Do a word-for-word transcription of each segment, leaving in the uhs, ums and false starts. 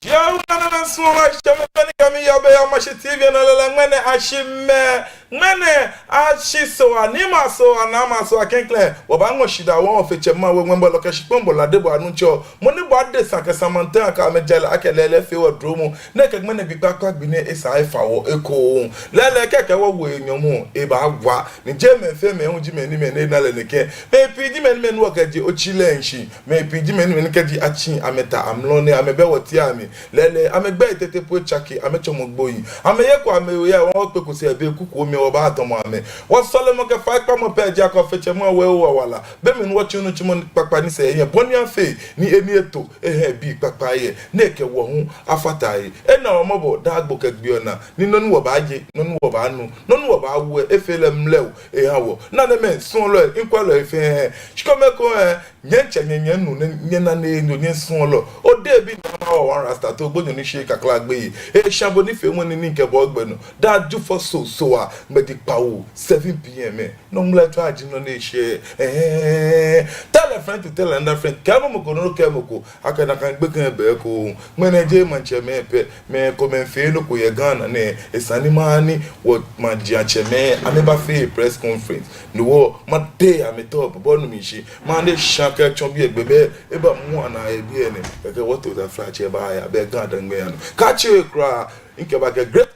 Yɛ ŋmɛnɛ mɛi ni suɔmɔ Ashi, tsɛmɛi fɛɛ ni kɛ mi yɔɔ biɛ yɛ Mashi T V nɔ lɛ, ŋmɛnɛ Ashi mɛɛ, ŋmɛnɛ Ashi Sohaa, niimɛi aSohaa, naamɛi aSohaa klɛŋklɛŋ. Wɔbaaŋɔ shidaa wɔha Ofe Tsɛ Mawu, Ŋwɛi Bɔlɔ kɛ Shikpɔŋ Bɔlɔ, Adebayo Nuŋtsɔ, mɔ ni bɔ adesa kɛ Samantan kɛ amɛjalɛ akɛ lɛɛlɛŋ efee wɔ dromɔ, ni ekɛ ŋmɛnɛ gbi kpakpa gbi nɛɛ esa efa wɔ ekoŋŋ. Lɛɛlɛŋ kɛkɛ wɔwo enyɔmɔ, ebaawa. Ni jeee mɛi fɛɛ mɛi hu ji mɛi ni mɛi ni ena lɛ nɛkɛ. Mɛi pii ji mɛi ni mɛi ni wɔkɛje otsi lɛ shishi. Mɛi pii ji mɛi ni mɛi ni kɛji atsi amɛta amrɔ nɛɛ amɛbɛ wɔteŋ amli. Lɛɛlɛŋ amɛgbɛi tete po etsake, amɛtsɔmɔ gbohii. Amɛyeko amɛyeɔ, wɔkpeko sɛɛ be kuku mli wɔbaatamɔ amɛ. Wɔsɔlemɔ kɛ faikpamɔ pɛ ji akɛ Ofe Tsɛ Mawu ewo wɔ wala. Be mli ni wɔtsi nitsumɔ kpakpa ni sɛɛ yɛ bɔ ni afee ni eni eto eha ebii kpakpai lɛ, ni ekɛ wɔ hu afata he. Ena wɔ mɔbɔ daa gbo kɛ gbi ona, ni nɔ ni wɔbaaye, nɔ ni wɔbaanu, nɔ ni wɔbaawo lɛ, efee lɛ mlɛo eha wɔ. Nanemɛi, suɔlɔi, mikwɛlɔi fɛɛ, shikome ekoŋŋ lɛ, nyɛtsɛ nyɛ, nyɛnu, nyɛna nɛɛ, no nyɛsuɔlɔ. Odehe bi ni ama wɔ One Rasta, Too Gbonyo ni sheee kakla gbeyei. Esha bo nifeemɔ nɛɛ ni mikɛbɔ gbɛ nɔ. Daa Jufɔ Soo, Sohaa, ŋmɛji kpawo, seven P M lɛ. Nɔ ŋmlɛtswaa ji nɔ ni eshɛ. Ɛhɛɛ. Tell a friend to tell another friend. Kɛɛmɔ mɔ ko nɔ, kɛɛmɔ mɔ ko. Akɛ nakai gbekɛ bɛ ko. Ŋmɛnɛ jeee maŋtsɛmɛi pɛ. Mɛi komɛi miifee nɔ ko yɛ Ghana nɛɛ. Esa ni maha ni wɔ majiatsɛmɛi amɛbafee press conference. Ni wɔ matee amɛtɔ bɔbɔ nu mishi. Maha ni eshã kɛtsɔ biɛ gbɛ bɛ. Ebamu anaa yɛ biɛ nɛɛ. Kɛkɛ wɔto taflatsɛ baaya. Bɛ Ga-Dangme anɔ. Kaatsi kwraa. Mikɛba kɛ great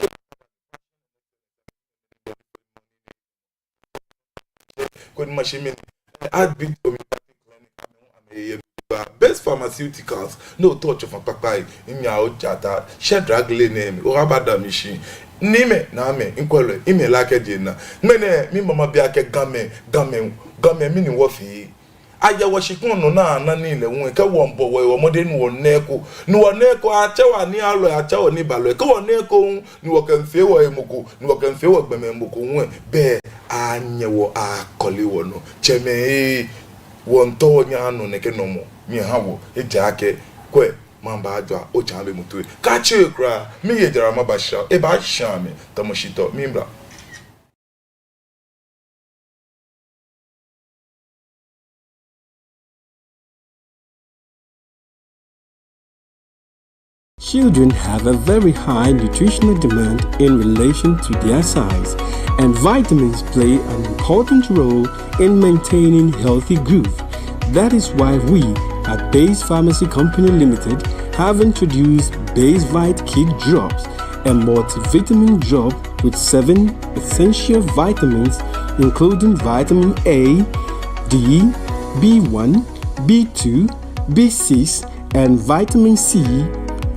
Koni mashi mɛi ni heartbeat homeopathic clinic amɛ hu amɛyɛ biɛ. Best Pharmaceuticals, no otɔ tsofa kpakpai, minya ojata, shɛ drug lɛ nɛɛ mli, oha bada mishi. Niimɛi, naamɛi, mikwɛlɔi, miimɛ lɛ kɛjɛ naa. Ŋmɛnɛ, mimaŋ mabi akɛ Gamɛi, Gamɛi, Gamɛi mɛni wɔfee. Ayɛ wɔshikpɔŋ nɔ naa, naa ni lɛ ŋwɛi kɛ wɔmiibɔ wɔhe mɔdɛŋ ni wɔna eko. Ni wɔna eko, atsɛ wɔ aniiaŋ lɛ, atsɛ wɔ anibalɔi. Kɛ wɔna eko hu, ni wɔkɛmiifee wɔhe mɔ ko, ni wɔkɛmiifee wɔgbɔmɛi mɔ ko ŋwɛi. Bɛ anyɛ wɔ akɔle wɔnɔ. Tsɛmɛi ee, wɔmiitao wɔnyɛ wɔnu nɛkɛ nɔmɔ. Miiha wɔ, ejaakɛ, kwɛ, maŋ baajwa, otsɛ be mɔ toi. Kaatsi kwraa, miye jara maba sha, ebaasha mi, tamɔ shitɔ, mimbra. Children have a very high nutritional demand in relation to their size, and vitamins play an important role in maintaining healthy growth. That is why we at Base Pharmacy Company Limited have introduced Basevite Kid Drops, a multivitamin drop with seven essential vitamins, including vitamin A, D, B one, B two, B six, and vitamin C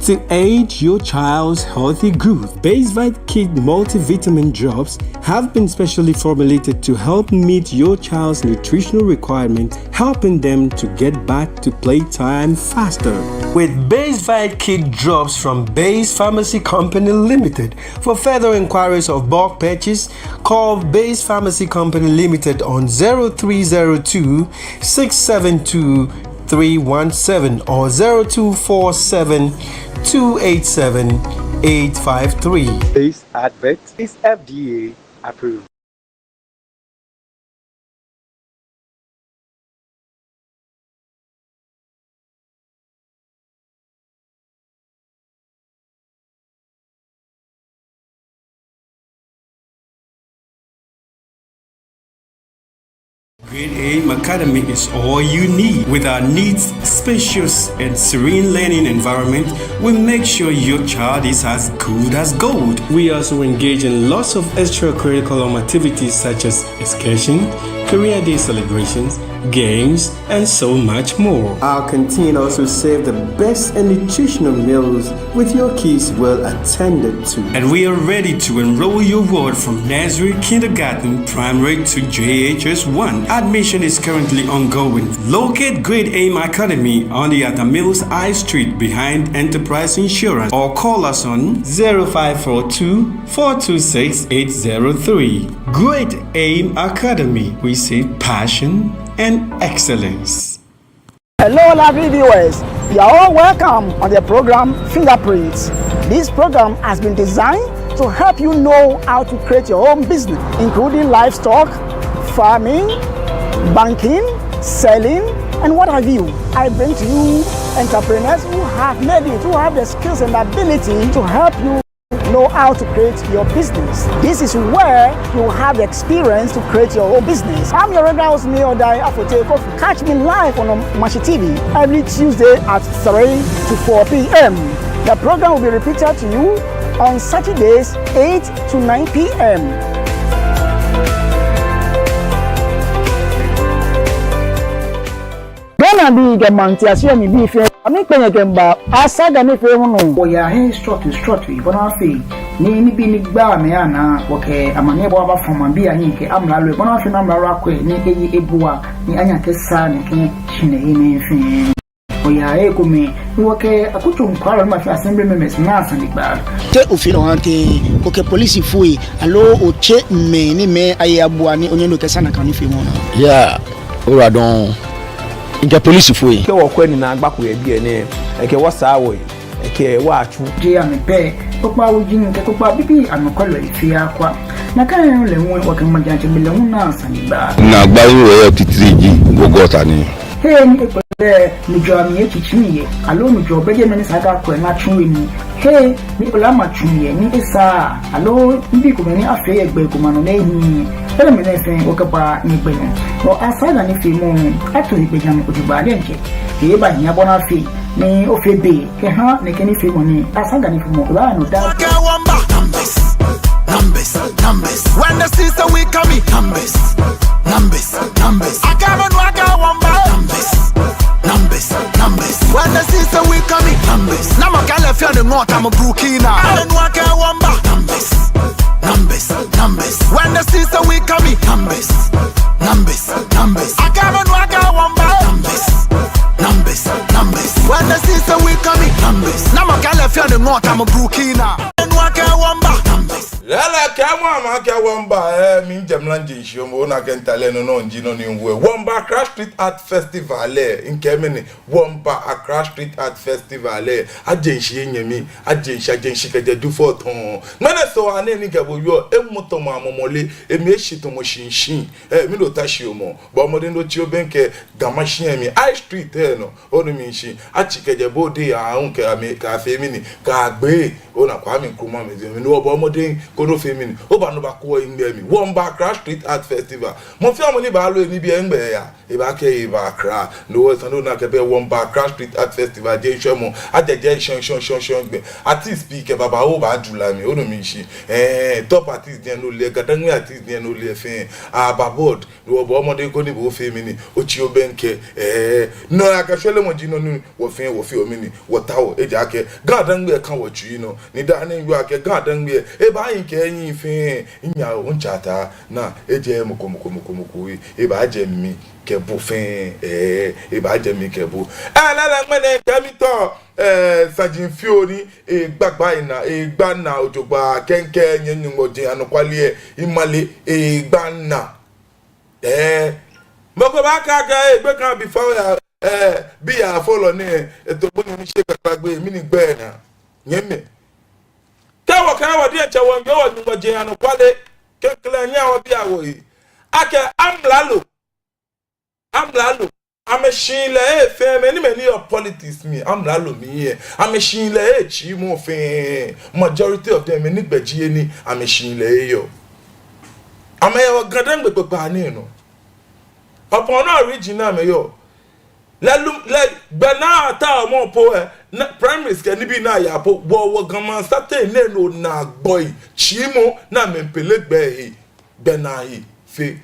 to aid your child's healthy growth. Basevite Kid multivitamin drops have been specially formulated to help meet your child's nutritional requirement, helping them to get back to playtime faster. With Basevite Kid Drops from Base Pharmacy Company Limited, for further inquiries of bulk purchase, call Base Pharmacy Company Limited on zero three zero two, six seven two, three one seven or zero two four seven, two eight seven, eight five three. This advert is F D A approved. Great Aim Academy is all you need. With our neat, spacious, and serene learning environment, we make sure your child is as good as gold. We also engage in lots of extracurriculum activities such as excursion, career day celebrations, games, and so much more. Our canteen also serve the best and nutritional meals with your kids well attended to. And we are ready to enroll your ward from nursery, kindergarten, primary to J H S one. Admission is currently ongoing. Locate Great Aim Academy on the Atta Mills High Street behind Enterprise Insurance or call us on zero five four two, four two six, eight zero three. Great Aim Academy, we see passion and excellence. Hello, lovely viewers. You are all welcome on the program Fingerprints. This program has been designed to help you know how to create your own business, including livestock, farming, banking, selling, and what have you. I bring to you entrepreneurs who have made it, who have the skills and ability to help you know how to create your business. This is where you have the experience to create your own business. I'm your regular host, Nii Odai Afotey Kofi. Catch me live on Omashi T V every Tuesday at three to four p.m. The program will be repeated to you on Saturdays, eight to nine p.m. Ghanabii kɛ maŋtiase mli bii fɛɛ, amɛkpɛ nyɛ kɛmiiba Asaga nifeemɔ nɔ. Wɔyaa hei srɔtoi srɔtoi bɔ ni afee ni nibii ni gbaa mɛi anaa, wɔkɛ amaniɛbɔɔ abafɔ maŋbii ahiɛ kɛ amralo, bɔ ni afee ni amralo akwɛ ni eye ebua ni anyɛ akɛsaa nɛkɛ shihilɛ nɛɛ fɛɛ. Wɔyaa hei komɛi ni wɔkɛ akutso nɔkwɛlɔi ni ma fee assembly members naa sane gba. Te ofeɔ nɔ ha tɛŋŋ, okɛ polisifoi aloo otsɛ mɛi ni amɛye abua ni onyɛ ni okɛsaa nakai nifeemɔ nɛɛ? Yeah, ora dɔŋŋ. Mikɛ polisifoi. Kɛ wɔkwɛ ni naagba ko yɛ biɛ nɛɛ, ekɛ wɔ saa wɔyi, ekɛ wɔ atsu. Jeee amɛ pɛ, kpokpaa wuji kɛ kpokpaa bibii anɔkwɛlɔi fɛɛ akwa. Nakai nɔŋŋ lɛ hu wɔkɛ maŋtsɛmɛi lɛ hu naa sane gba. Naagbai wɔyɔɔ titri ji wɔ gɔta nɛɛ. Hei ni ekpɛlɛ nujɔɔ mli etsitsi mli yɛ, aloo nujɔɔ bɛ jɛmɛ ni esa akɛ akwɛ ni atsu he nii. Hei ni ekpɛlɛ ama tsu mli yɛ ni esaaa, aloo nibii komɛi ni afee yɛ gbɛ ko ma nɔ ni ehiii. Enɛɛmɛi nɛɛ fɛɛ wɔkɛbaa nyɛgbɛ nɔ. Wɔ Asaga nifeemɔ ato egbɛjianɔ jogbaŋŋ diɛŋtsɛ. Ebaahi bɔ ni afee ni ofee be kɛha nɛkɛ nifeemɔ nɛɛ. Asaga nifeemɔ ebaa nɔ daa. Numbers, numbers, numbers. When they see say we coming, numbers, numbers, numbers. Akaba nu aka wɔmba. Numbers, numbers, numbers. When they see say we coming, numbers. Namɔ kɛ lɛ fɛɛ ni ŋɔɔ tamɔ Burkina. Akaba nu aka wɔmba. Numbers, numbers, numbers. When they see say we coming, numbers, numbers, numbers. Akaba nu aka wɔmba. Numbers, numbers, numbers. When they see say we coming, numbers. Namɔ kɛ lɛ fɛɛ ni ŋɔɔ tamɔ Burkina. Akaba nu aka wɔmba. Numbers. Lɛɛlɛŋ kɛ mɔ ama akɛ wɔmba, eh, miijɛ mla jeŋ shi, omɔ, ona akɛ ntale nɔ nɔ ji nɔ ni ŋwɛ. Wɔmba Accra Street Art Festival lɛ, mikɛɛ mɛni, wɔmba Accra Street Art Festival lɛ. Ajeŋ shi enyɛmi, ajeŋ shi, ajeŋ shi kɛjɛ Dufɔtɔŋ. Mɛni so ane ni kɛ bo yɔɔ, emɔ tamɔ amɔmɔle, emɛ shi tamɔ shinshin. Eh, mi do ta shi omɔ. Bɔ mɔdɛŋ ni otsi obɛŋkɛ Ga Mashie mli, High Street, eh, nɔ. Onu mi shishi, atsi kɛjɛ Bode aahu kɛ amɛ, kɛ afee mɛni, kɛ agbɛ. Ona Kwame Nkrumah Museum, ni obɔ mɔdɛŋ koni ofee mɛni, oba ni obakwɛ yɛ nɛɛ mli. Wɔmba Accra Street Art Festival. Mɔ fɛɛ mɔ ni baalo yɛ nibii lɛ, eŋmɛɛ eyaa, ebaakɛɛ eba Accra. No hewɔ esa ni ona akɛ bɛ wɔmba Accra Street Art Festival, jeee shwɛmɔ, ajaja shɔŋŋ shɔŋŋ shɔŋŋ shɔŋŋ gbɛ. Artist pii kɛ babaoo baaju la mli, onu mi shishi. Eh, top artist diɛŋ ni ole, GaDangme artist diɛŋ ni ole fɛɛ, aba board. Ni obɔ mɔdɛŋ koni bo ofee mɛni, otsi obɛŋkɛ, eh, nɔ ya kɛ shwɛlɛmɔ ji nɔ ni wɔ fɛɛ wɔfeɔ mɛni, wɔtaoɔ, ejaakɛ GaDangme lɛ ka wɔtsui nɔ. Ni daa nɛɛ miwieɔ akɛ GaDangme lɛ, ebaahi kɛ ehiɛ fɛɛ, minyɛ o, mitsɛ ataa, ni ejɛ mɔ ko mɔ ko mɔ ko mɔ ko he, ebaajɛ mi kɛ bo fɛɛ, eh, ebaajɛ mi kɛ bo. Eh, lɛɛlɛŋ ŋmɛnɛ kɛ mitao, eh, saji fioo ni, eh, gbagba ina, eh, gba naa jogbaŋŋ, kɛ mikɛɛ nyɛ Nyɔŋmɔ jeŋ anɔkwale lɛ, mimale, eh, gba naa. Eh, mɔ ko baakɛɛ akɛ, eh, gbekɛbii fɛɛ ya, eh, biɛ afɔlɔ nɛɛ, eh, to bo ni mishi kakla gbɛ, mɛni gbɛ naa. Nyɛmɛi. Kɛ wɔkɛɛ wɔ diɛŋtsɛ wɔŋjɔɔ wɔ Nyɔŋmɔ jeŋ anɔkwale, klɛŋklɛŋ nyɛhaa wɔbia wɔhe akɛ amralo, amralo, amɛshihilɛ lɛ fɛɛ, mɛi ni, mɛi ni yɔɔ politics mli, amralo mli lɛ, amɛshihilɛ lɛ tsiimɔ fɛɛ, majority of them, mɛi ni gbɛjeɔ nii, amɛshihilɛ lɛ yɔɔ. Amɛyɛ wɔ GaDangme kpokpaa nɛɛ nɔ. Upon origin ni amɛyɔɔ. Lɛ lum, lɛ gbɛ naa ata omɔ po lɛ, ni primaries kɛ nibii ni yaa po, wɔ, wɔ Ga maŋ sate nɛɛ nɔ naa gbɔi, tsiimɔ ni amɛmiipele gbɛ he, gbɛ naa he fe,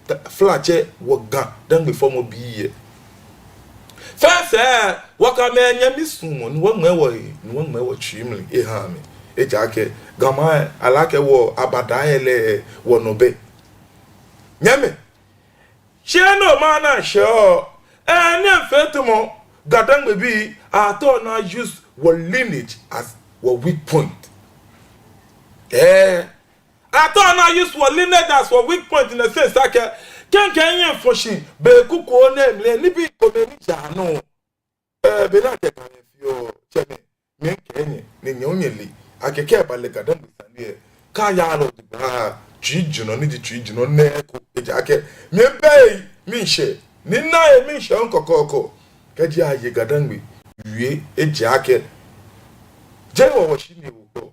ta, flatsɛ wɔ GaDangme fɔmɔbii lɛ. Fɛɛ sɛɛ, wɔkɛ amɛ nyɛmi suɔmɔ, ni wɔŋmɛɛ wɔhe, ni wɔŋmɛɛ wɔtsui mli eha amɛ. Ejaakɛ, Ga maŋ lɛ, ale akɛ wɔ abada lɛ lɛ, wɔnɔ bɛ. Nyɛmɛi. Shi no maŋ naa shɛɔ, eh, ni amɛfee tamɔ, GaDangmebii, atao ni a-use wɔ lineage as wɔ weak point. Eh, atao ni a-use wɔ lineage as wɔ weak point in the sense akɛ, kɛ mikɛɛ nyɛfɔ shi, be kuku nɛɛ mli lɛ, nibii komɛi ni ja nɔ. Eh, be ni akɛ Ga lɛ fioo, tsɛmɛi, mikɛɛ nyɛ, ni nyɛ hu nyɛle akɛ kɛ eba lɛ GaDangme sane lɛ, kaayaa lɛ jogbaŋŋ, tsuijurɔ, ni ji tsuijurɔ nɛɛ eko, ejaakɛ miibɛ he, miishɛɛ, ni mina he, miishɛɛ hu kɔkɔɔkɔ, kɛji aye GaDangme, wie ejaakɛ jeee wɔ wɔshi ni ewo kpɔ.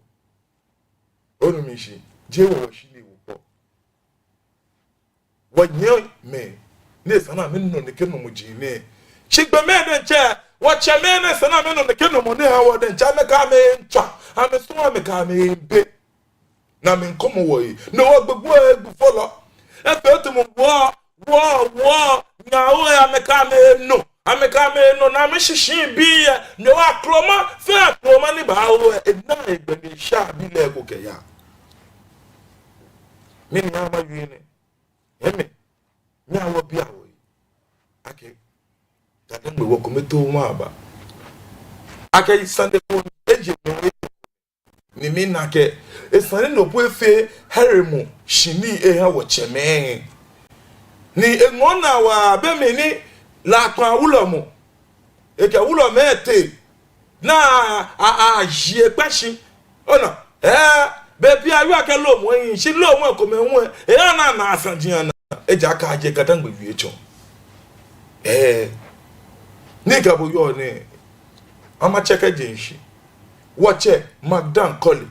Onu mi shishi, jeee wɔ wɔshi ni ewo kpɔ. Wɔnyɛmimɛi ni esa ni amɛnɔ nɛkɛ nɔmɔji nɛɛ. Shi gbɔmɛi diɛŋtsɛ, wɔtsɛmɛi ni esa ni amɛnɔ nɛkɛ nɔmɔ nɛɛ aha wɔ diɛŋtsɛ, amɛkɛ amɛtswa, amɛsumɔ amɛkɛ amɛbe. Ni amɛkɔmɔ wɔyi. No hewɔ gbogbo egbu fɔlɔ. Efee tamɔ wɔ, wɔ, wɔ, nyɛ wɔ, amɛkɛ amɛnɔ. Amɛkɛ amɛnɔ ni amɛshishi bii lɛ. No hewɔ akroma, fɛɛ akroma ni baawo lɛ, ena egbɛ ni esha bi lɛ eko kɛya. Mɛni ama wie nɛ? Ɛmɛ, nyɛ wɔ bi awo yi. Akɛ, GaDangme wɔ kome too maba. Akɛ sane ko eje mli ni mina akɛ, esa ni no po efee heremɔ shihilɛ eha wɔtsɛmɛi. Ni eŋɔɔ naa waa be mli ni La Kpa wulɔmɔ, ekɛ wulɔmɛi tee, ni a, a, aji ekpa shi. Ona, ee, bei pii ayɔɔ akɛ lomɔ ehiii, shi lomɔ ekomɛi hu, ee, ana, ana saji ana. Ejaakɛ ajie GaDangme wie tsɔ. Ee, ni kɛ bo yɔɔ nɛɛ, ama tsɛ kɛje shishi. Wɔtsɛ, Madam Kɔle.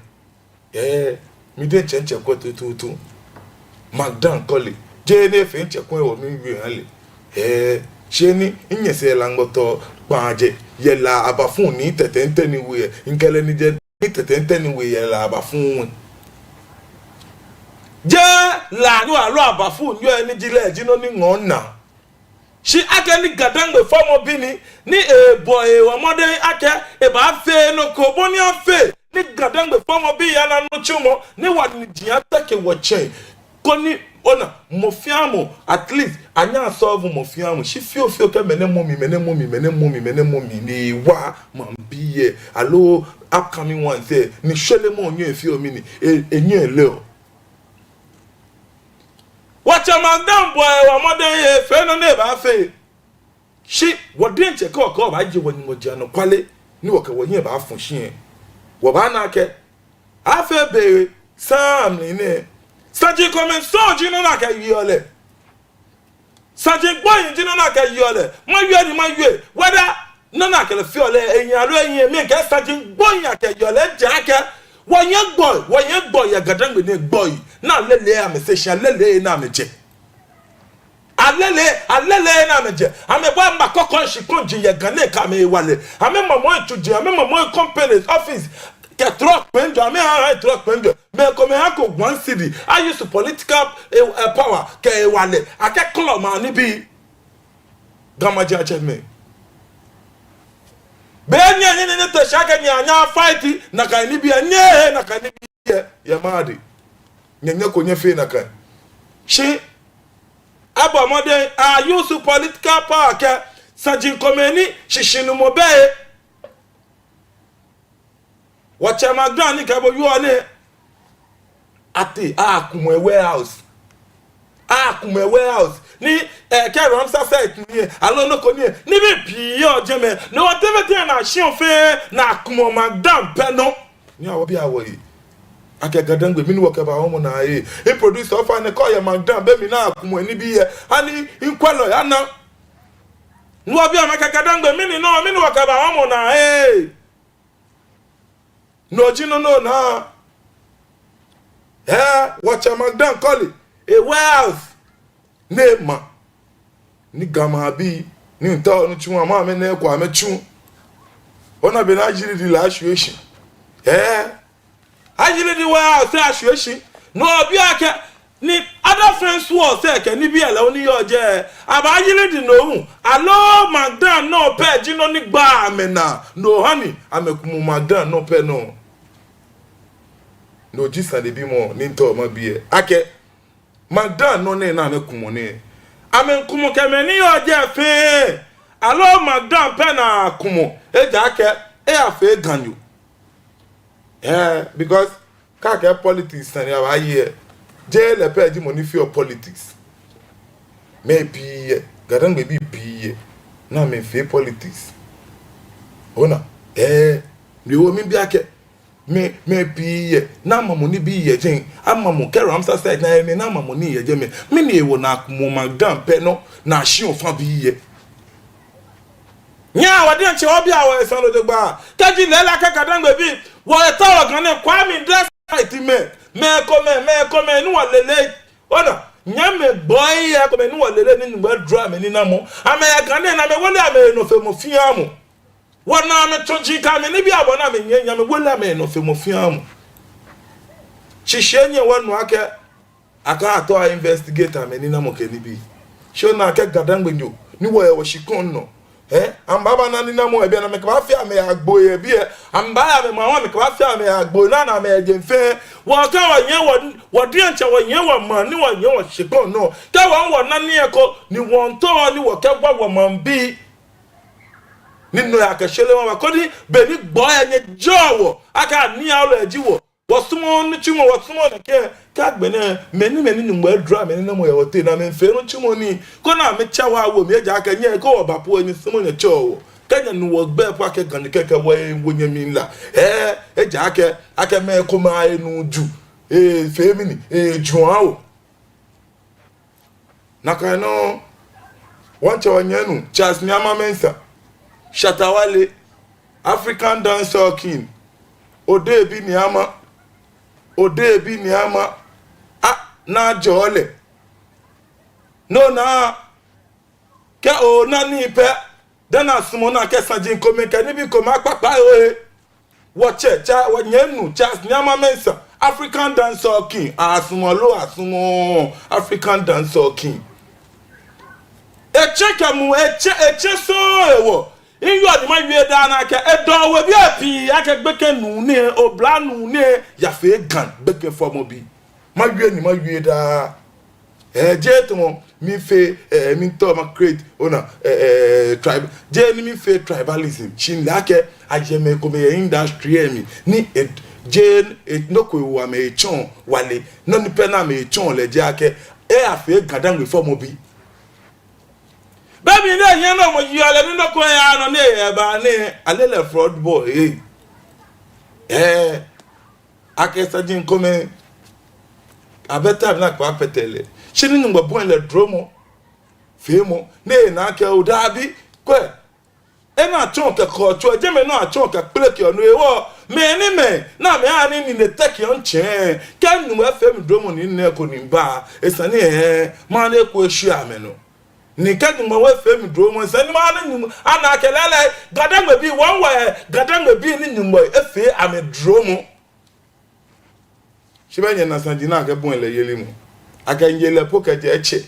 Ee, mi diɛŋtsɛ mitsɛ kwɛ tuutuutu. Madam Kɔle. Jeee ni efee mitsɛ kwɛ hewɔ miwie miha lɛ. Ee, shi ni minyɛ sɛɛ La Ŋmɔtɔ kpaa jɛ, yɛ La Abafu ni tɛtɛ ntɛ ni wie, mikɛ lɛ ni jɛ ni tɛtɛ ntɛ ni wie yɛ La Abafu ŋwɛ. Jeee La ni wa aloo Abafu ni yɔɔ ni ji lɛ ji nɔ ni ŋɔɔ naa. Shi akɛni GaDangme fɔmɔbi ni, ni ebɔ ehe mɔdɛŋ akɛ ebaafee nɔ ko bɔ ni afee ni GaDangme fɔmɔbii ana nitsumɔ ni wɔniji ateke wɔtsɛŋ. Koni, ona, mɔ fɛɛ mɔ, at least, anyɛ a-solve mɔ fɛɛ mɔ. Shi fioo fioo kɛ mɛnɛ mɔ mi, mɛnɛ mɔ mi, mɛnɛ mɔ mi, mɛnɛ mɔ mi, ni wa maŋbii lɛ, aloo upcoming ones lɛ, ni shwelemɔ nyɛɔ efeɔ mɛni, e, enyɛɔ elɛɔ. Wɔtsɛ Madam bɔ ehe mɔdɛŋ, efee nɔ ni ebaafee. Shi wɔ diɛŋtsɛ kɛ wɔkɛɛ wɔbaaye wɔ Nyɔŋmɔ ji anɔkwale, ni wɔkɛ wɔhiɛ baafɔ shi lɛ, wɔbaana akɛ afee be saŋŋ mli nɛɛ, saji komɛi sɔŋŋ ji nɔ ni akɛyeɔ lɛ. Saji gbɔi ji nɔ ni akɛyeɔ lɛ. Mawie ni mawie. Whether nɔ ni akɛ lɛ feɔ lɛ ehi aloo ehiii, mikɛɛ saji gbɔi akɛyeɔ lɛ, ejaakɛ wɔyɛ gbɔi, wɔyɛ gbɔi yɛ GaDangme nɛɛ, gbɔi ni alele amɛsɛɛ shi, alele ni amɛjɛ. Alele, alele ni amɛjɛ. Amɛbɔ amɛkɔkɔ shikpɔŋ ji yɛ Ga nɛɛ kɛ amɛhewalɛ. Amɛmamɔ tsuji, amɛmamɔ companies, office, kɛ trɔ kpɛŋ jɔ, amɛha trɔ kpɛŋ jɔ. Mɛi komɛi hako one cedi, a-use political, eh, eh, power kɛ hewalɛ akɛkɔlɔ maŋ nibii. Ga majiatsɛmɛi. Be ni nyɛ, nyɛ, nyɛ, nyɛte shi akɛ nyɛya nyɛya-fight nakai nibii lɛ, nyɛhe nakai nibii lɛ yɛ maŋ lɛ dɛŋ. Nyɛ, nyɛkɔ nyɛfee nakai. Shi abɔ mɔdɛŋ, a-use political power kɛ saji komɛi ni shishinumɔ bɛ he. Wɔtsɛ Madam ni kɛ bo yɔɔ nɛɛ, atee, akumɔ e-warehouse. Akumɔ e-warehouse. Ni, eh, kɛ Ramsar site ni, aloo nɔ ko ni, nibii pii yɔɔ jɛmɛ. No hewɔ tɛŋŋ tɛŋŋ ni ashiɔ fɛɛ ni akumɔ Madam pɛ nɔ. Nyɛ wɔ bi awo yi. Akɛ GaDangme mɛni wɔkɛba wɔmɔ naa lɛ. E-producer ofainɛ kɛ oyɛ Madam be mli ni akumɔ enibii lɛ, ani mikwɛlɔi ana. Ni wɔbi amɛ akɛ GaDangme mɛni nɔ, mɛni wɔkɛba wɔmɔ naa lɛ. No ji nɔ ni ona. Ee, wɔtsɛ Madam Kɔle, e-warehouse ni ema. Ni Ga maŋbii, ni ntao ni tsu ama amɛ nɛɛ kwa amɛtsu. Ona bɔ ni Agility lɛ ashwie shi. Ee. Agility warehouse ashwie shi. No hewɔ obi akɛ, ni other fence walls lɛ kɛ nibii lɛ lɛ ni yɔɔ jɛi, abaa-Agility no hu. Aloo Madam nɔ pɛ ji nɔ ni gbaa amɛnaa. No hewɔ ni amɛkumɔ Madam nɔ pɛ nɔ. No ji sanebimɔ ni ntao mabi lɛ. Akɛ Madam nɔ nɛɛ ni amɛkumɔ nɛɛ, amɛkumɔ kɛ mɛi ni yɔɔ jɛi fɛɛ. Aloo Madam pɛ ni akumɔ, ejaakɛ eyafee Ganyo. Ee, because kɛ akɛɛ politics sane abaaye lɛ, jeee lɛ pɛ ji mɔ ni feɔ politics. Mɛi pii yɛ, GaDangmebii pii yɛ ni amɛfee politics. Ona, ee, no hewɔ mibi akɛ, mɛi, mɛi pii yɛ ni amamɔ nibii yɛ jɛi, amamɔ kɛ Ramsar site ni ayɛ mli ni amamɔ nii yɛ jɛmɛ. Mɛni hewɔ ni akumɔ Madam pɛ nɔ ni ashiɔ fã bii lɛ? Nyɛhaa wɔ diɛŋtsɛ wɔbia wɔhe sane lɛ jogbaŋŋ. Kɛji lɛɛlɛŋ akɛ GaDangme bii, wɔhe tɔ wɔ Ga nɛɛ, Kwame Dexter mɛi, mɛi komɛi, mɛi komɛi ni wɔle lɛ. Ona, nyɛmimɛi gbɔi komɛi ni wɔle lɛ ni Nyɔŋmɔ eduro amɛninamɔ. Amɛyɛ Ga nɛɛ ni amɛwole amɛnɔfeemɔ fɛɛ mɔ. Wɔna amɛtsɔji kɛ amɛnibii abɔ ni amɛnyiɛ, ni amɛwole amɛnɔfeemɔ fɛɛ mɔ. Shi shi enyiɛ wɔnu akɛ akɛ atɔ a-investigate amɛninamɔ kɛ nibii. Shi ona akɛ GaDangmenyo ni wɔyɛ wɔshikpɔŋ nɔ. Ɛɛ, amɛbaaba ni aninamɔ yɛ biɛ ni amɛkɛbaafee amɛyagboi yɛ biɛ. Amɛbaaya amɛmaŋ, amɛkɛbaafee amɛyagboi ni ana amɛjeŋ fɛɛ. Wɔkɛ wɔnyiɛ wɔ, wɔ diɛŋtsɛ wɔnyiɛ wɔmaŋ ni wɔnyiɛ wɔshikpɔŋ nɔ. Kɛ wɔ hu wɔna nii ko ni wɔmiitao ni wɔkɛwa wɔmaŋbii. Ni no yakɛ shɛlɛ wɔba koni be ni gbɔi lɛ nyɛjɔɔ wɔ akɛ aniiaolɔi ji wɔ. Wɔsumɔɔɔ nitsumɔ, wɔsumɔɔɔ nɛkɛ. Kɛ agbɛnɛ, mɛi ni, mɛi ni Nyɔŋmɔ eduro amɛninamɔ yɛ wɔteŋ ni amɛmiifee nitsumɔ nii, koni amɛtsa wɔ awo mli, ejaakɛ nyɛ kɛ wɔba po lɛ nyɛsumɔɔɔ nyɛtsɛɔ wɔ. Kɛ nyɛnu wɔgbɛi po akɛ Ganyo kɛkɛ wɔwo nyɛmli la. Ɛɛ, ejaakɛ, akɛ mɛi komɛi anu ju. Efee mɛni, eju aha wɔ. Nakai nɔŋŋ, wɔŋtsɛ wɔnyɛmi nuu, Charles Nyaama Mensah, Shatta Wale, African dancehall king, Odebi Nyaama, Odebi Nyaama, a, naa jɔɔ lɛ. No naa, kɛ ona nii pɛ, dani asumɔɔ ni akɛ saji komɛi kɛ nibii komɛi akpakpa ohe. Wɔtsɛ, tsɛ, wɔnyɛmi nuu, Charles Nyaama Mensah, African dancehall king, asumɔɔ lo, asumɔɔɔ, African dancehall king. Etsɛ kɛ mu, etsɛ, etsɛ sɔŋŋ ewo. Miyɔɔ ni mawie daa nɛɛ akɛ, edɔ webii pii, akɛ gbekɛ nuu nɛ, oblanuu nɛ, yafee Ga gbekɛ fɔmɔbi. Mawie ni mawie daa. Ɛɛ, jeee tamɔ miifee, ɛɛ, miitao ma create, ona, ɛɛ, ɛɛ, tribe. Jeee ni miifee tribalism. Shi mile akɛ, ayɛ mɛi komɛi yɛ industry lɛ mli. Ni e, jeee, e, nɔ ko ewo amɛ etsɔɔ wale. Nɔ ni pɛ ni amɛtsɔɔ lɛ ji akɛ, eyafee GaDangme fɔmɔbi. Be mli ni ehiɛ nɔ mɔ yi ale ni nɔ ko yaa nɔ ni eba ni ale lɛ fraud boy, ɛɛ. Ɛɛ. Akɛ saji komɛi, abɛ time ni akɛbaakpɛtɛ lɛ. Shi ni Nyɔŋmɔ bɔi lɛ duromɔ feemɔ, ni ena akɛ oo dabi, kwɛ. Ena atsɔɔ kɛ kɔɔtsɔ, jɛmɛ nɔ atsɔɔ kɛ kpele kɛ onu ewo. Mɛni mɛi, ni amɛha ni nine tɛki ɔŋtsɛ. Kɛ Nyɔŋmɔ efee mi duromɔ ni nine ko ni ba. Esa ni ɛɛ, maha ni eko eshwie amɛnɔ. Ni kɛ Nyɔŋmɔ efee mi duromɔ, esa ni maha ni Nyɔŋmɔ, ana akɛ lɛɛlɛŋ, GaDangme bii, wɔŋ wɔ, ɛɛ, GaDangme bii ni Nyɔŋmɔ efee amɛ duromɔ. Shi bɛ nyɛna saji ni akɛbɔi lɛ yelimɔ. Akɛmiiye lɛ po kɛjɛ etsɛ.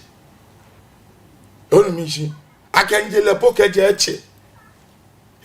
Onu mishishi? Akɛmiiye lɛ po kɛjɛ etsɛ.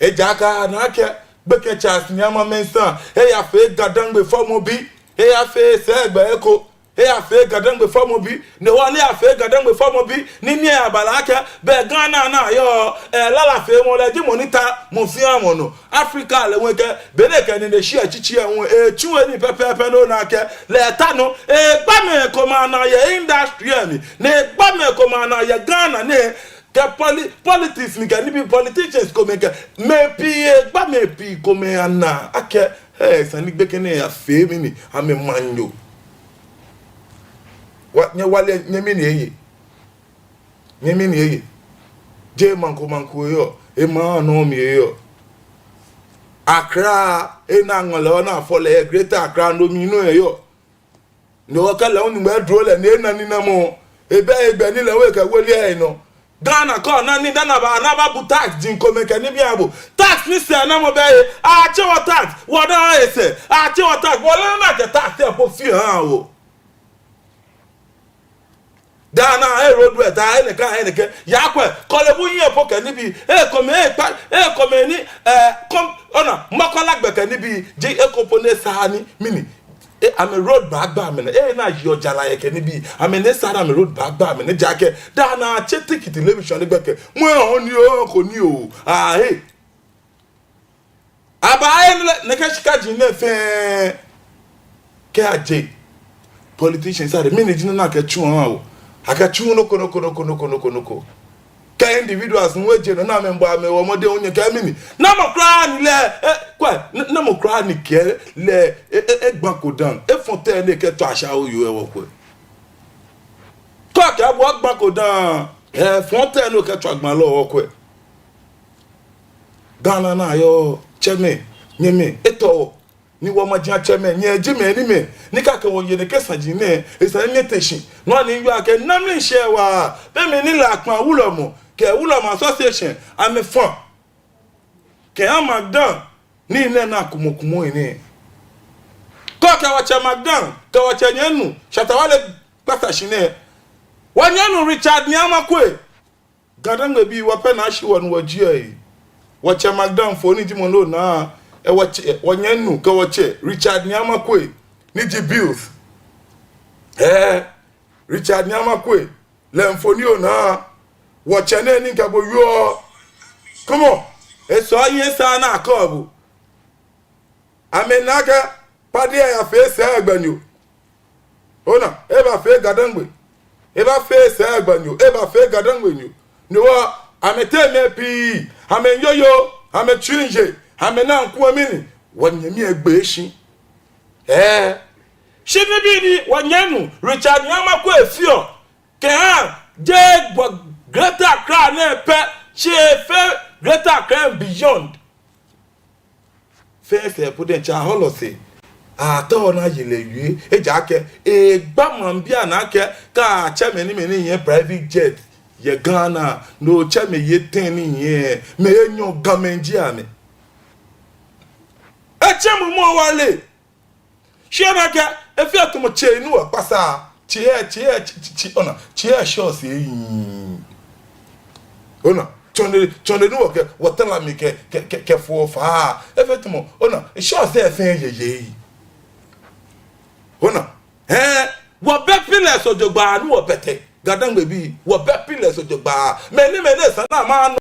Ejaakɛ ana akɛ gbekɛ Charles Nyaama Mensah, eyafee GaDangme fɔmɔbi. Eyafee sɛɛ gbɛ eko. Eyafee GaDangme fɔmɔbi. Ni wɔ ni eyafee GaDangme fɔmɔbi. Ni ni eyabala akɛ, bɛ Ghana naa yɔɔ, ɛɛ, lalafeemɔ lɛ ji mɔ ni ta mɔ fɛɛ mɔ nɔ. Africa lɛ hu kɛ, be ni ekɛ nine shi etsitsi lɛ hu, etsu enii pɛpɛɛpɛ ni ona akɛ, lɛ eta nɔ, egba mɛi komɛi anaa yɛ industry lɛ mli, ni egba mɛi komɛi anaa yɛ Ghana nɛɛ, kɛ poli-, politics mli kɛ nibii politicians komɛi kɛ, mɛi pii egba mɛi pii komɛi anaa akɛ, ɛɛ, esa ni gbekɛ nɛɛ yafee mɛni, amɛmaŋnyo. Wa, nyɛ wale, nyɛ mɛni eye. Nyɛmi ni eye. Jeee maŋ ko maŋ ko eyɔɔ. Emaŋ nɔ mli eyɔɔ. Accra, ena ŋɔlɛ ona fɔ lɛ, Greater Accra nɔ mli nɔ eyɔɔ. Ni wɔkɛ lɛ hu Nyɔŋmɔ eduro lɛ ni ena ninamɔ. Ebɛ egbɛ ni lɛ hu ekɛ wole eyi nɔ. Ghana kɛ ona ni dani aba, ni ababu tax ji komɛi kɛ nibii abu. Tax ni sɛɛnamɔ bɛ he. Atsɛ wɔ tax. Wɔdaaŋ esɛɛ. Atsɛ wɔ tax. Wɔle nɔ ni akɛ tax lɛ po fee aha wɔ. Daa nɛɛ, e road wɛ, daa enɛ kɛ, enɛ kɛ. Yakwɛ, Korle Bu hiɛ po kɛ nibii. Ekomɛi, ekpa, ekomɛi ni, ɛɛ, kom, ona, Makola gbɛ kɛ nibii. Ji eko po ni esaaa ni, mɛni. E, amɛ road baagba amɛnaa. Ena yɔɔ jara yɛ kɛ nibii. Amɛ ni esaaa ni amɛ road baagba amɛnaa. Ejaakɛ, daa nɛɛ atsɛ tiki television ni gbɛkɛ. Mɔ ɔ ni o, ko ni o. Aa, he. Abaaye nɛkɛ shikaji nɛɛ fɛɛ kɛyaje politicians adɛŋ. Mɛni ji nɔ ni akɛtsuɔ aha wɔ? Akɛtsuuu nɔ ko, nɔ ko, nɔ ko, nɔ ko, nɔ ko, nɔ ko. Kɛ individuals hu eje nɔ ni amɛmiibɔ amɛhe mɔdɛŋ hu nyɛkɛɛ mɛni? Namɔ kwraa ni lɛ, e, kwɛ, n-, namɔ kwraa ni kɛɛ lɛ, e, e, egbako dã, efɔŋ tɛŋŋ ni ekɛtswa ashawo yoo lɛ, wɔkwɛ. Kɛ okɛɛ bo ogbako dã, e, efɔŋ tɛŋŋ ni okɛtswa gbalɔ lɛ, wɔkwɛ. Ghana naa yɔɔ, tsɛmɛi, nyɛmɛi, etɔ wɔ. Ni wɔmaŋtsɛmɛi, nyɛ ji mɛi ni mɛi, ni kɛ akɛ wɔye nɛkɛ saji nɛɛ, esa ni nyɛte shi. Nɔ ni yɔɔ akɛ namli shɛ wa, be mli ni La Kpa Wulɔmɔ kɛ Wulɔmɔ Association, amɛfã kɛha Magdan, ni nɛɛ naa kumɔkumɔ nɛɛ. Kɛ wɔtsɛ Magdan, kɛ wɔtsɛ nyɛminuu, Shatta Wale kpata shi nɛɛ. Wɔnyɛmi Richard Nii Amarkwei. Gadangme bii, wɔpɛ naa shi wɔ ni wɔjieɔ. Wɔtsɛ Magdan mfoniri ji mɔ ni onaa, eh, wɔtsɛ, eh, wɔnyɛminuu kɛ wɔtsɛ Richard Nii Amarkwei, ni ji Bills. Eh, Richard Nii Amarkwei, lɛ mfoniri onaa, wɔtsɛ nɛɛ ni mikɛ bo wieɔ. Come on, esɔ yɛ sa na kɔbu. Amɛna akɛ Paddy ayafee sɛɛ gbɛnyo. Ona, ebafee Gadangme. Ebafee sɛɛ gbɛnyo. Ebafee Gadangme nyo. Ni wɔ, amɛteŋ mɛi pii, amɛyoyoo, amɛtsuiŋ je, amɛna ŋkuɛ mli ni, wɔnyɛmi egbe shi. Eh. Shi nibii ni wɔnyɛminuu Richard Nii Amarkwei efeɔ kɛha, jeee gbɔ Greater Accra nɛɛ pɛ, shi efee Greater Accra and beyond. Fɛɛ sɛɛ po diɛŋtsɛ ahɔlɔ sɛɛ. Atao ni aye lɛ wie, ejaakɛ egba maŋbii anaa akɛ, kɛ atsɛ mɛi ni mɛi ni yɛ private jet yɛ Ghana, no tsɛ mɛi etɛ ni yɛ, mɛi enyɔ Gamɛi ji amɛ. Etsɛ Mumɔ Wale. Shi ona akɛ, efee tamɔ tsei ni wɔkpasa, tsei, tsei, tsei, tsei, ona, tsei shɔ sɛɛ. Ona, tsɔne, tsɔne ni wɔkɛ, wɔtala mli kɛ, kɛ, kɛ, kɛfɔ faa. Efee tamɔ, ona, shɔ sɛɛ fɛɛ yɛ yɛ. Ona, eh, wɔbɛ pillars jogbaŋŋ ni wɔbɛ tɛ. Gadangme bii, wɔbɛ pillars jogbaŋŋ. Mɛi ni mɛi ni esa ni amɛnɔ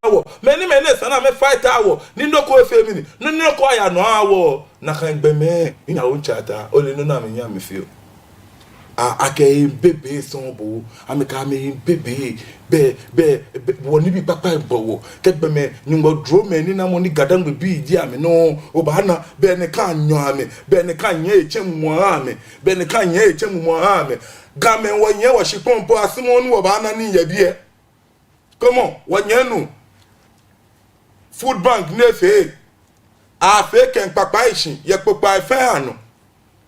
wɔ. Mɛi ni mɛi ni esa ni amɛ fight wɔ. Ni nɔ ko efee mli ni, ni nɔ ko aya nɔ wɔ. Nakai gbɔmɛi, ina wo ntsata, ole nɔ ni amɛnyɛ amɛfeɔ. A, akɛ ebebe sɔŋŋ bo, amɛkɛ amɛ ebebe, bɛ, bɛ, bɛ, wɔ nibii kpakpai bɔ wɔ. Kɛ gbɔmɛi, Nyɔŋmɔ duromɛi ni namɔ ni Gadangme bii ji amɛ nɔ, obaana, bɛ ni kã nyɔ amɛ, bɛ ni kã nyɛ etsɛ Mumɔ amɛ, bɛ ni kã nyɛ etsɛ Mumɔ amɛ. Gamɛi wɔnyɛ wɔshikpɔŋ po asumɔɔ ni wɔbaana nii yɛ biɛ. Come on, wɔnyɛminuu. Food bank ni efee. Afee kɛ ŋkpakpai shi, yɛ kpokpai fɛɛ anɔ.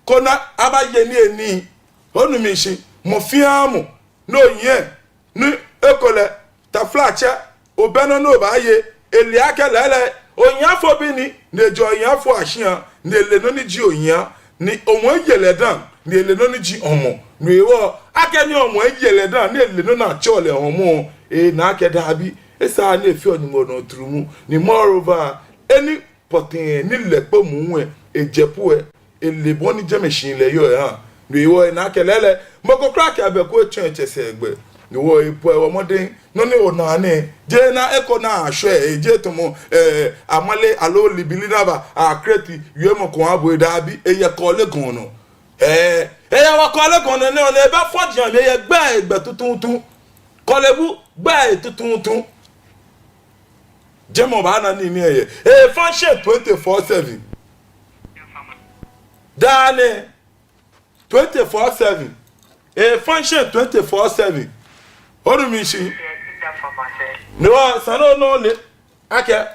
Koni abaye nii enii. Onu mi shishi, mɔ fɛɛ mɔ. No yɛ. Ni ekolɛ, taflatsɛ, obɛ nɔ ni obaaye, ele akɛ lɛɛlɛŋ, ohiafo bi ni, ni ejɛ ohiafoi ashia, ni ele nɔ ni ji ohia, ni hɔmɔ eye lɛ dã, ni ele nɔ ni ji hɔmɔ, no hewɔ, akɛni hɔmɔ eye lɛ dã, ni ele nɔ ni atsɛɔ lɛ hɔmɔ, ena akɛ dabi, esaaa ni efeɔ Nyɔŋmɔ nɔ trumu, ni moreover, eni pɔtɛɛ ni lɛ kpo muu lɛ, ejɛ po lɛ, ele bɔ ni jɛmɛ shihilɛ yɔɔ ehaa. No hewɔ ena akɛ lɛɛlɛŋ, mɔ ko kwraa kɛ abɛku etsɔ etsɛ sɛɛ gbɛ. No hewɔ ebɔ wɔ mɔdɛŋ, nɔ ni onaa nɛɛ, jeee nɔ eko ni ashwɛ, ejeee tamɔ, eh, amale aloo libili ni aba, a create wiemɔ ko abo lɛ dabi, eyɛ Korle Gonno. Eh, eyɛ wɔ Korle Gonno nɛɛ, ona ebɛ fɔji amli, eyɛ gbɛ, gbɛ tuuntu. Korle Bu, gbɛ tuuntu. Jɛmɛ obaana nii ni eyɛ. E function twenty-four seven. Daa nɛɛ, twenty-four seven. E function twenty-four seven. Onu mi shishi. No hewɔ, esa ni ona ole akɛ,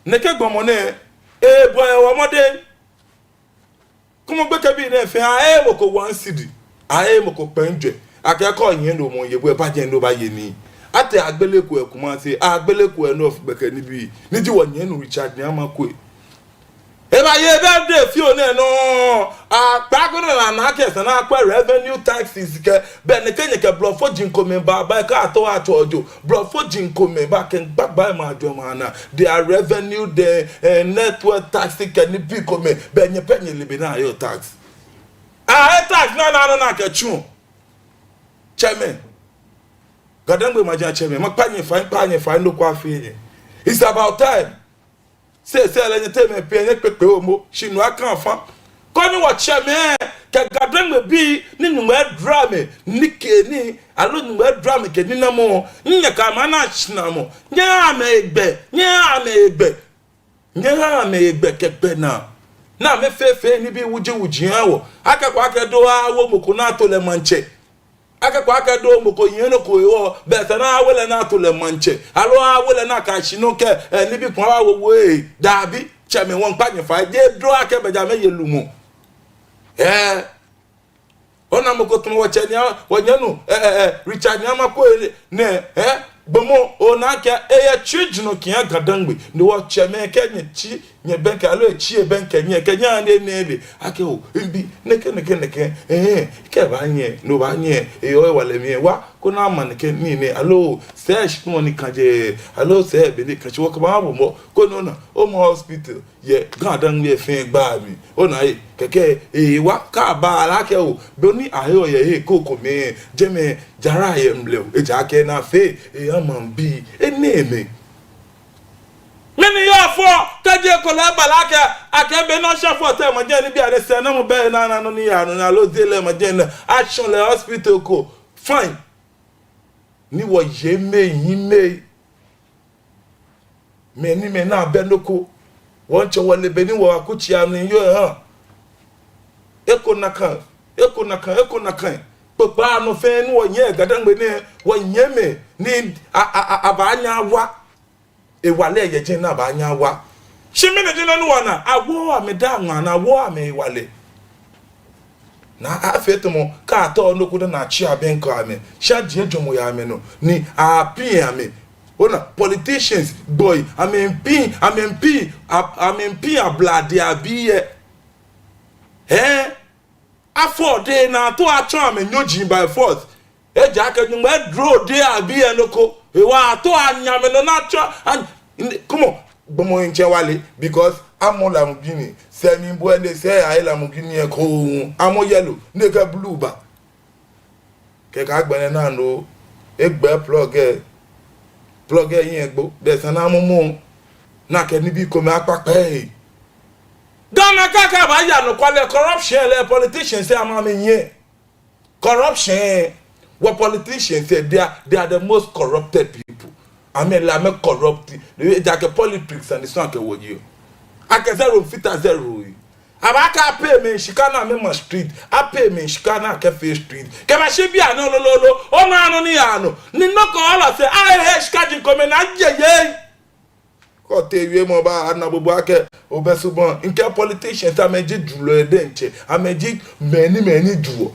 nɛkɛ gbɔmɔ nɛɛ, ebɔ wɔ mɔdɛŋ. Kɔmɔ gbekɛbii nɛɛ fɛɛ, aheee mɔ ko one cedi, aheee mɔ ko kpɛŋ jwɛ. Akɛ kɛ onyɛ nɔ mɔ ye bo lɛ, ba jɛi ni obaye nii. Atee agbele ko yɛ Kumasi, agbele ko yɛ North, gbekɛ nibii. Ni ji wɔnyɛmi Richard Nii Amarkwei. Ebaye birthday fioo nɛɛ nɔ. Akpa ko nɔ ni ana akɛ esa ni akwɛ revenue taxes kɛ. Bɛ nɛkɛ nyɛkɛ blɔfo jin komɛi baa, baa kɛ atɔ atsɔ jo. Blɔfo jin komɛi baa kɛ gbagba ma jɔ ma na. Their revenue, the, eh, network tax kɛ nibii komɛi. Bɛ nyɛ pɛ nyɛle bɔ ni ayɔɔ tax. Aheee tax ni ana nɔ ni akɛtsuɔ. Chairman. Gadangme maŋ jaa chairman. Makpa nyɛ fai, kpa nyɛ fai, nɔ ko afee nyɛ. It's about time. Sɛɛ, sɛɛ lɛ nyɛteŋ mɛi pii nyɛkpekpe omɔ, shi no akã fã. Koni wɔtsɛmɛi kɛ Gadangme bii ni Nyɔŋmɔ edara amɛ, ni kɛ nii, aloo Nyɔŋmɔ edara amɛ kɛ ninamɔ, nyɛkɛ amɛ ana shinamɔ, nyɛha amɛ hegbɛ, nyɛha amɛ hegbɛ, nyɛha amɛ hegbɛ kɛ gbɛnaa. Ni amɛfee fɛɛ nibii wuji wuji aha wɔ. Akɛ ko akɛ do awo mɔ ko ni ato lɛ maŋtsɛ. Akɛ kɔ akɛ do mɔ ko yɛ nɔ ko hewɔ, bɛ esa ni awo lɛ ni ato lɛ maŋtsɛ. Aloo awo lɛ ni akɛ shi nɔ kɛ, eh, nibii komɛi awo wo e. Dabi, tsɛmɛi wɔmiikpa nyɛ fai. Jeee do akɛ bɛ ja amɛye lumɔ. Eh. Ona mɔ ko tamɔ wɔtsɛ Nii, wɔnyɛmi nuu, eh, eh, eh, Richard Nii Amarkwei nɛɛ, eh, gbɔmɔ, ona akɛ, eyɛ tsuijurɔ kɛha Ga-Dangme, ni wɔtsɛmɛi kɛ nyɛtsi, nyɛbɛŋkɛ, aloo etsi ebɛŋkɛ nyɛ, kɛ nyɛ ani nɛɛ be, akɛ oo, mibi, nɛkɛ, nɛkɛ, nɛkɛ, eh, kɛ baanyɛ, no baanyɛ, eyɔɔ hewalɛ mli, wa, koni ama nɛkɛ nii nɛɛ, aloo, sɛɛ shikpɔŋ ni kã jɛi, aloo, sɛɛ be ni kã shi wɔkɛba mɔ, koni ona, omɔ hospital, yɛ Ga-Dangme fɛɛ gbaa mli. Ona e, kɛkɛ, ewa kɛba lɛ akɛ oo, bɔ ni aheɔ yɛ he ko ko mli, jɛmɛ, jara yɛ mli lɛ oo, ejaakɛ na fɛɛ, eha maŋbii, enɛɛmɛi. Mɛni yɔɔ fɔ, kɛji ekolɛ eba lɛ akɛ, akɛ be ni ashafɔ tɛ maŋ jɛ ni bianɛ sɛɛnamɔ bɛ naa naa nɔ ni yaa nɔ ni aloo de lɛ maŋ jɛ ni, ashɔ̃ lɛ hospital ko, fine. Ni wɔyɛ mɛi, yi mɛi. Mɛi ni mɛi naa bɛ nɔ ko. Wɔmiitsɛ wɔle be ni wɔ akutsei amli yɔɔ hã. Eko nakai, eko nakai, eko nakai. Kpokpaa nɔ fɛɛ ni wɔyɛ Ga-Dangme nɛɛ, wɔyɛ mɛi ni a, a, a, abaanyɛ awa. Hewalɛ yɛ jɛi ni abaanyɛ awa. Shi mɛni ji nɔ ni wɔnaa, awooo amɛ daa ŋmaa ni awooo amɛ hewalɛ. Ni afee tamɔ, kɛ atao nɔ ko dani atsi abɛŋkɛ amɛ, shi ajie jɔɔmɔ yɛ amɛnɔ, ni apiŋ amɛ. Ona, politicians, gbɔi, amɛmiipiŋ, amɛmiipiŋ, a, amɛmiipiŋ abladei abii yɛ. Hɛɛ, afɔ dɛŋ ni atao atsɔ amɛ nyɔji by force. Ejaakɛ Nyɔŋmɔ edro dɛŋ abii yɛ nɔ ko. Hewɔ atao anyɛ amɛnɔ ni atsɔ, an, n-, come on, gbɔmɔ ntsɛ wale, because amɔ Lamborghini, sɛɛ mli bɔ ni sɛɛ aye Lamborghini yɛ ko, amɔ yellow, nɛkɛ blue ba. Kɛkɛ agbɛnɛ naa nɔ, egbɛ plug ɛ, plug ɛ yɛ egbo, bɛ esa ni amɔ mɔ, ni akɛ nibii komɛi akpakpa e. Ghana kaka baaya nɔ kwraa lɛ, corruption lɛ, politicians lɛ amɛ amɛnyɛ. Corruption, wɔ politicians lɛ, they are, they are the most corrupted people. Amɛ lɛ amɛ corrupt, ejaakɛ politics and so akɛ wɔye. Akɛ zero fata zero e. Abaakɛɛ apay mɛi shika ni amɛma street, apay mɛi shika ni akɛfee street. Kɛbashi bianɛ lolo lolo, ona nɔ ni yaa nɔ. Ni nɔ ko ɔlɔ sɛɛ, ahe shika ji komɛi ni aye yɛ. Kɛ otee wiemɔ ba, ana bo bo akɛ, obɛ subaŋ, mikɛɛ politicians, amɛji julɔi diɛŋtsɛ, amɛji mɛi ni mɛi ni juɔ.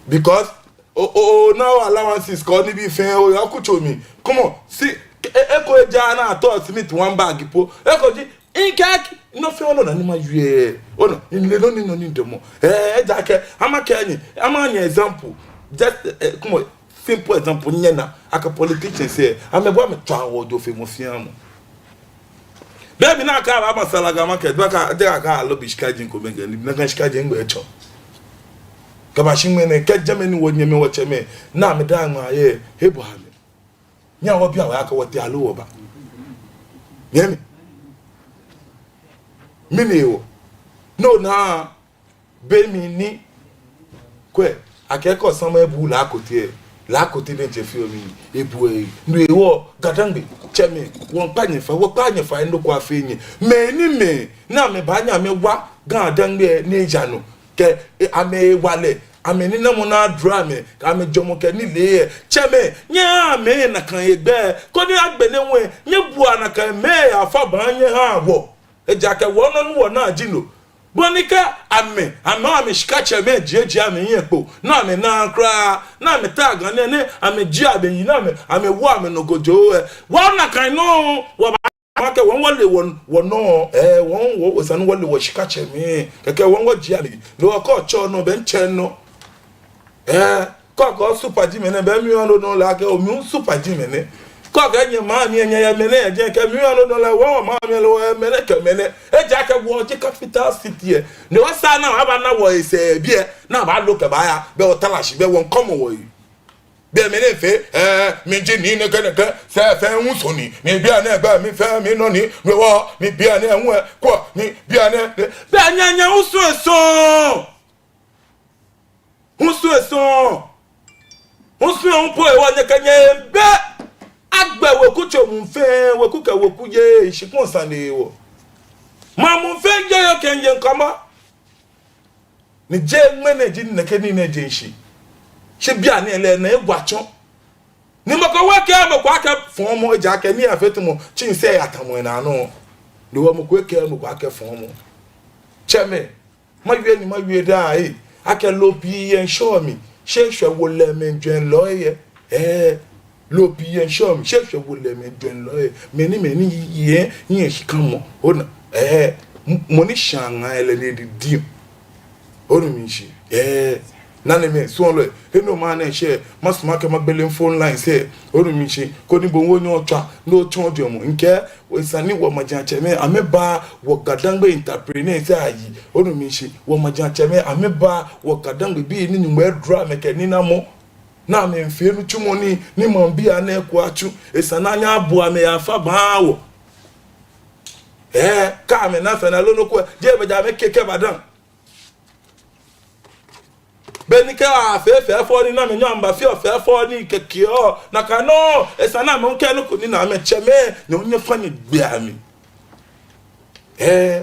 Because, o, o, o, now allowances, kɛ nibii fɛɛ, oyɛ okutso mli. Come on, see, e, eko ejaaa ni atao cement one bag po. Eko ji, mikɛɛ, nɔ fɛɛ nɔ ni mawie. Ona, mile nɔ ni, nɔ ni midamɔ. Eh, ejaakɛ, ama kɛ ni, ama ni example. Just, eh, come on. Simple example, nyɛna akɛ politicians lɛ, amɛbua amɛtswaa wɔ jio fe mɔ fɛɛ mɔ. Be mli ni akɛɛ abaama salaga market, baakɛɛ, akɛɛ aloo bi shika ji ŋkomɛ gɛ, ni nakai shika ji ŋgbɛ tsɔ. Kɛbashi ŋmɛnɛ, kɛ jɛmɛ ni wɔnyɛmɛi wɔtsɛmɛi, ni amɛdaa ŋmaa yɛ, he bɔ amɛ. Nyɛhaa wɔbia wɔ akɛ wɔtee aloo wɔba. Nyɛmi. Mɛni hewɔ? No naa. Be mli ni, kwɛ, akɛɛ kɛ osamɔ ebu Laa Kote, Laa Kote ni ejɛ fioo mli, ebu e. No hewɔ, Ga-Dangme, tsɛmɛi, wɔmiikpa nyɛ fai, wɔkpa nyɛ fai, nɔ ko afee nyɛ. Mɛi ni mɛi, ni amɛbaanyɛ amɛwa Ga-Dangme ni eya nɔ. Kɛ, e, amɛhewalɛ, amɛninamɔ ni adro amɛ, kɛ amɛjɔɔmɔ kɛ nilee lɛ. Tsɛmɛi, nyɛhaa amɛ nakai hegbɛ, koni agbɛnɛ hu, nyɛbua nakai mɛi afa baanyɛ aha wɔ. Ejaakɛ wɔ nɔ ni wɔnaa ji no. Bɔ ni kɛ amɛ, amɛ, amɛ shika tsɛmɛi jiejie amɛhiɛ kpo, ni amɛnaaa kwraa, ni amɛta Ga nɛɛ, ni amɛjie amɛyi, ni amɛ, amɛwo amɛnɔ gojoo lɛ. Wɔ nakai nɔŋŋ, wɔbaama akɛ wɔ, wɔle wɔ, wɔnɔ, eh, wɔ, wɔ, esa ni wɔle wɔshika tsɛmɛi, kɛkɛ wɔ, wɔjie amɛyi, ni wɔ kɛ otsɛ onɔ, bɛ mitsɛ minɔ. Eh, kɛ okɛɛ super ji mɛnɛ, bɛ mi hu ano nɔ lɛ akɛ, o mi hu super ji mɛnɛ. Kɛ okɛɛ nyɛ maŋ mli, nyɛyɛ mɛnɛ, jeee kɛ mi hu ano nɔ lɛ, wɔ maŋ mli lɛ, wɔyɛ mɛnɛ kɛ mɛnɛ. Ejaakɛ wɔji capital city lɛ. Ni wɔsaa ni wɔbaana wɔhe sɛɛ biɛ, ni wɔbaalo kɛbaaya, bɛ wɔta lɛ shi, bɛ wɔmiikɔmɔ wɔhe. Biɛ mɛnɛ fɛɛ, eh, miji nii nɛkɛ nɛkɛ, sɛɛ fɛɛ ŋwuso ni, ni bianɛ gbɛ mli fɛɛ minɔ ni, no hewɔ, ni bianɛ ŋwɛ, kwɛ, ni bianɛ, bɛ nyɛ, nyɛ ŋwuso esɔŋ. Ŋwuso esɔŋ. Ŋwuso hu po hewɔ nyɛkɛ nyɛhe bɛ. Agbɛ weku tso muu fɛɛ, weku kɛ weku yɛ shikpɔŋ sane hewɔ. Maŋ muu fɛɛ yɔɔ yɔɔ kɛ nyɛ ŋkɔmɔ. Ni jeee ŋmɛnɛ ji nɛkɛ nii nɛɛ jeŋ shi. Shi bianɛ lɛ, na egba tsɔ. Ni mɔ ko hu ekɛɛɛ mɔ ko akɛ fɔmɔ, ejaakɛ nii afee tamɔ tsɛnsɛɛ atamɔ enaa nɔ. Ni wɔ mɔ ko ekɛɛɛ mɔ ko akɛ fɔmɔ. Tsɛmɛi, mawie ni mawie daa, eh, akɛ loo pii yɛ ŋshɔ mli, shi eshwɛ wolɛimɛi jwɛŋlɔi yɛ. Eh, loo pii yɛ ŋshɔ mli, shi eshwɛ wolɛimɛi jwɛŋlɔi yɛ. Mɛni, mɛni yɛ, yɛ shikamɔ. Ona, eh, m-, mɔ ni shãa ŋaa lɛ ni edidi. Onu mishishi? Eh, nanemɛi, suɔlɔi, he ni omaŋ nɛɛ shɛ, masumɔ akɛ magbele phone lines lɛ. Onu mishishi? Koni bo hu onyɛ otswa, ni otsɔɔ ojwɛŋmɔ. Mikɛɛ, esa ni wɔ majiatsɛmɛi, amɛba wɔ GaDangme entrepreneurs ayi. Onu mishishi? Wɔ majiatsɛmɛi, amɛba wɔ GaDangme bii ni Nyɔŋmɔ eduro amɛ kɛ ninamɔ. Ni amɛmiifee nitsumɔ ni, ni maŋbii anaa eko atsu. Esa ni anyɛ abu amɛ yɛ afã baŋ wɔ. Eh, kɛ amɛna fɛɛ naa loo nɔ ko, jeee bɛ ja amɛkɛ kɛba dã. Beni kɛ afee fɛfɛo nii ni amɛnyɛɔ amɛbafeɔ fɛfɛo nii kɛkɛ oo, nakai nɔŋŋ, esa ni amɛ hu kɛ nɔ ko ni na amɛtsɛmɛi, nyɛ hu nyɛfa nyɛgbea mli. Eh,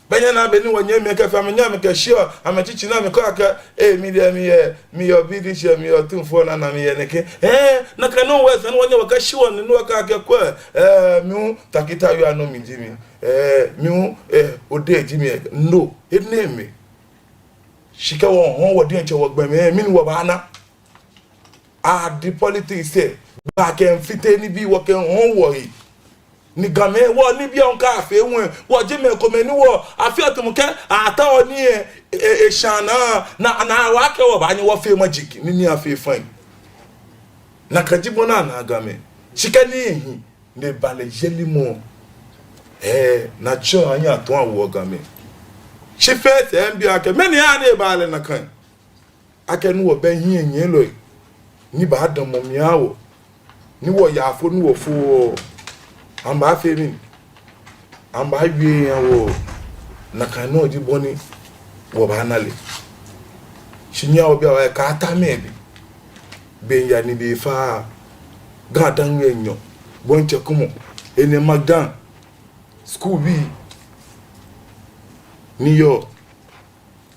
bɛ nyɛna beni wɔnyɛmimɛi kɛ fɛɛ amɛnyɛ amɛkɛshiɔ amɛtsitsi ni amɛkɛɔ akɛ, eh, mi diɛŋtsɛ miyɛ, miyɛ obi diɛŋtsɛ, miyɛ otumfuo nana, miyɛ nɛkɛ. Eh, nakai nɔŋŋ hu esa ni wɔnyɛ wɔkɛshi wɔnii ni wɔkɛɛ akɛ kwɛ, eh, mi hu Takitawia nɔ mi ji mi. Eh, mi hu, eh, Odei ji mi, eh, no, enɛɛmɛi. Shi kɛ wɔhɔɔ wɔ diɛŋtsɛ wɔgbɔmɛi, mɛni wɔbaana? Adi politics lɛ, ba kɛfite nibii, wɔkɛhɔɔ wɔhe. Ni Gamɛi, wɔnibii hu kɛ afee hu, wɔji mɛi komɛi ni wɔ, afeɔ tamɔ akɛ, ataoɔ nii lɛ, e, e, eshãa naa, ni, ni awa akɛ wɔbaanyɛ wɔfee magic, ni nii afee fine. Nakai ji bɔ ni ana Gamɛi. Shi kɛ nii hi, ni eba lɛ yelimɔ. Eh, ni atsɔɔ anyɛ atua wɔ Gamɛi. Shi fɛɛ sɛɛ miibi akɛ, mɛni hewɔ ni eba lɛ nakai? Akɛni wɔbɛ hiɛnyiɛlɔi, ni baadamɔ mli aha wɔ, ni wɔyaafo, ni wɔfoɔ, amɛbaafee mɛni? Amɛbaawie aha wɔ, nakai nɔŋŋ ji bɔ ni wɔbaana lɛ. Shi nyɛhaa wɔbi awa yɛ kɛ atamɛi be. Be miiya ni be fa, GaDangme enyɔ, bɔ ni tsɛ kumɔ, enɛ Magdan, school bii, ni yɔɔ,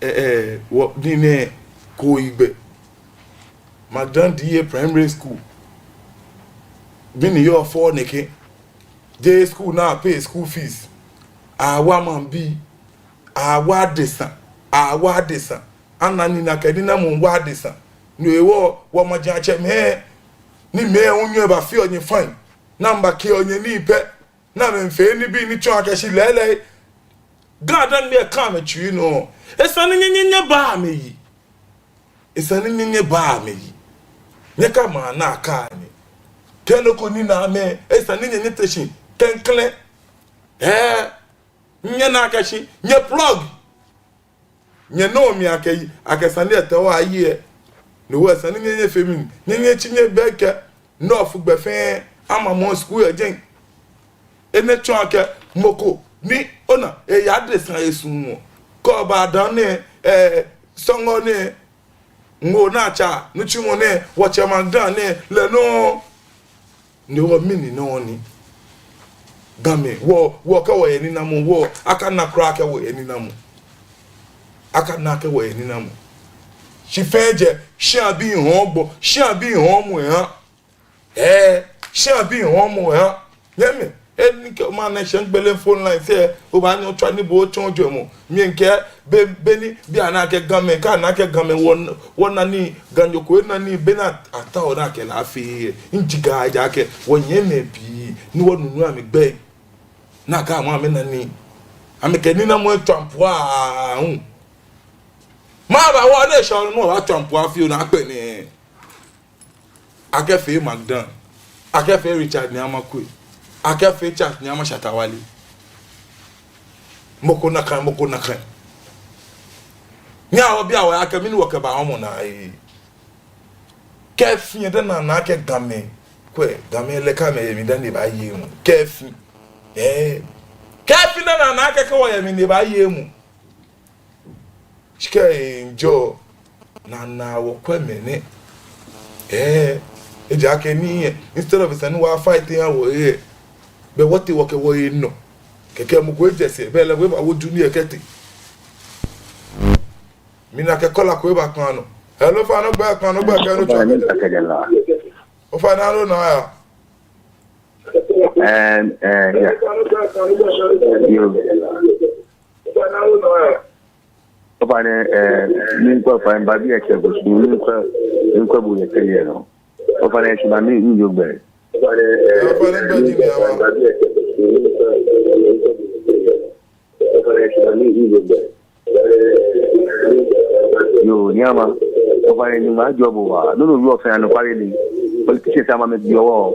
eh, eh, wɔ, ni nɛɛ Koigbɛ. Magdan D A Primary School. Bii ni yɔɔ fɛo nɛkɛ. Jeee school ni a-pay school fees. Awa maŋbii. Awa adesa. Awa adesa. Ana ni nakai ninamɔ wa adesa. No hewɔ, wɔ majiatsɛmɛi, ni mɛi hu nyɛɔ amɛbafeɔ nyɛ fine. Ni amɛbakɛɔ nyɛ nii pɛ. Ni amɛmiifee nibii ni tsɔɔ akɛ shi lɛɛlɛŋ, GaDangme kã amɛtsui nɔ. Esa ni nyɛ, nyɛ, nyɛbaa amɛyi. Esa ni nyɛ, nyɛbaa amɛyi. Nyɛkɛ amɛnaa akɛ nyɛ. Kɛ nɔ ko ni na amɛ, esa ni nyɛ, nyɛte shi klɛŋklɛŋ. Eh, nyɛna akɛ shi, nyɛ plug. Nyɛnɔ mli akɛ, akɛ sane lɛ tee wɔ ayi lɛ. No hewɔ esa ni nyɛ, nyɛfee mɛni? Nyɛ, nyɛtsi nyɛbɛŋkɛ. Nɔ fu gbɛ fɛɛ, amamɔ school yɛ jɛi. Enɛ tsɔɔ akɛ mɔ ko ni ona, eya adesa esumɔɔ. Kɛ oba dani, eh, Sɔŋɔ ni, Ŋoo Naatsa, nitsumɔ nɛɛ, wɔtsɛ Magdan nɛɛ, lɛ nɔ. Ni wɔ mɛni nɔ ni? Gamɛi, wɔ, wɔkɛɛ wɔyɛ ninamɔ, wɔ, akana kwraa akɛ wɔyɛ ninamɔ. Akana akɛ wɔyɛ ninamɔ. Shi fɛɛ jɛ, shia bii hɔɔ gbɔ, shia bii hɔɔ mɔ eha. Eh, shia bii hɔɔ mɔ eha. Nyɛmimɛi, eh, ni kɛ omaŋ nɛɛ shɛ migbele phone lines lɛ, obaanyɛ otswa ni bo otsɔɔ ojwɛŋmɔ. Mikɛɛ, be, beni, bianɛ akɛ Gamɛi, kɛ ana akɛ Gamɛi, wɔ, wɔna nii, Ganyo ko ena nii, beni a, ataoɔ ni akɛ lɛ afee lɛ. Mijiga ejaakɛ, wɔnyɛmimɛi pii, ni wɔnuɔ amɛgbɛi. Nakai amɛ, amɛna nii. Amɛkɛ ninamɔ etswa mpua hu. Mɛɛba wɔ ni eshɔ nɔ, wɔtswa mpua fioo ni akpɛ nɛɛ. Akɛfee Magdan. Akɛfee Richard Nii Amarkwei. Akɛfee Charles Nii Amarshata Wale. Mɔ ko nakai, mɔ ko nakai. Nyɛhaa wɔbi awa yɛ akɛ mɛni wɔkɛba hɔmɔ naa lɛ. Kɛ efĩ lɛ dani ana akɛ Gamɛi. Kwɛ, Gamɛi lɛ kɛ amɛyɛ mli dani ebaaye emuu. Kɛ efĩ. Eh. Kɛ efĩ dani ana akɛ kɛ wɔyɛ mli ni ebaaye emuu. Shi kɛ enjɔ, ni ana wɔkwɛ mɛni. Eh, ejaakɛ nii lɛ, instead of esa ni wɔ-fight aha wɔhe lɛ, belɛ wɔtee wɔkɛ wɔhe nɔ. Kɛkɛ mɔ ko ejɛ sɛɛ, belɛ lɛ hu ebawo junior kɛtee. Mina akɛ caller ko eba kpaa nɔ. Hello, ofainɛ ogbɛi kɛ, ogbɛi kɛ, no Ofainɛ, tsɔ. Akɛjɛ La. Ofainɛ, alo na ya. Ɛm, ɛ, ya. Yoo. Ofainɛ, ɛ, miikwɛ, ofainɛ, baabi yɛ kɛ bo, miikwɛ, miikwɛ bo yɛ kɛ yɛ nɔ. Ofainɛ, shi ma mi, mi yoo gbɛ. Ofainɛ, gbɛ ji ni ama. Yoo, ni ama. Ofainɛ, Nyɔŋmɔ ajɔɔ bo waa. Nɔ ni owieɔ fɛɛ anɔkwale ni. Politicians amɛ amɛbiɔ wɔ.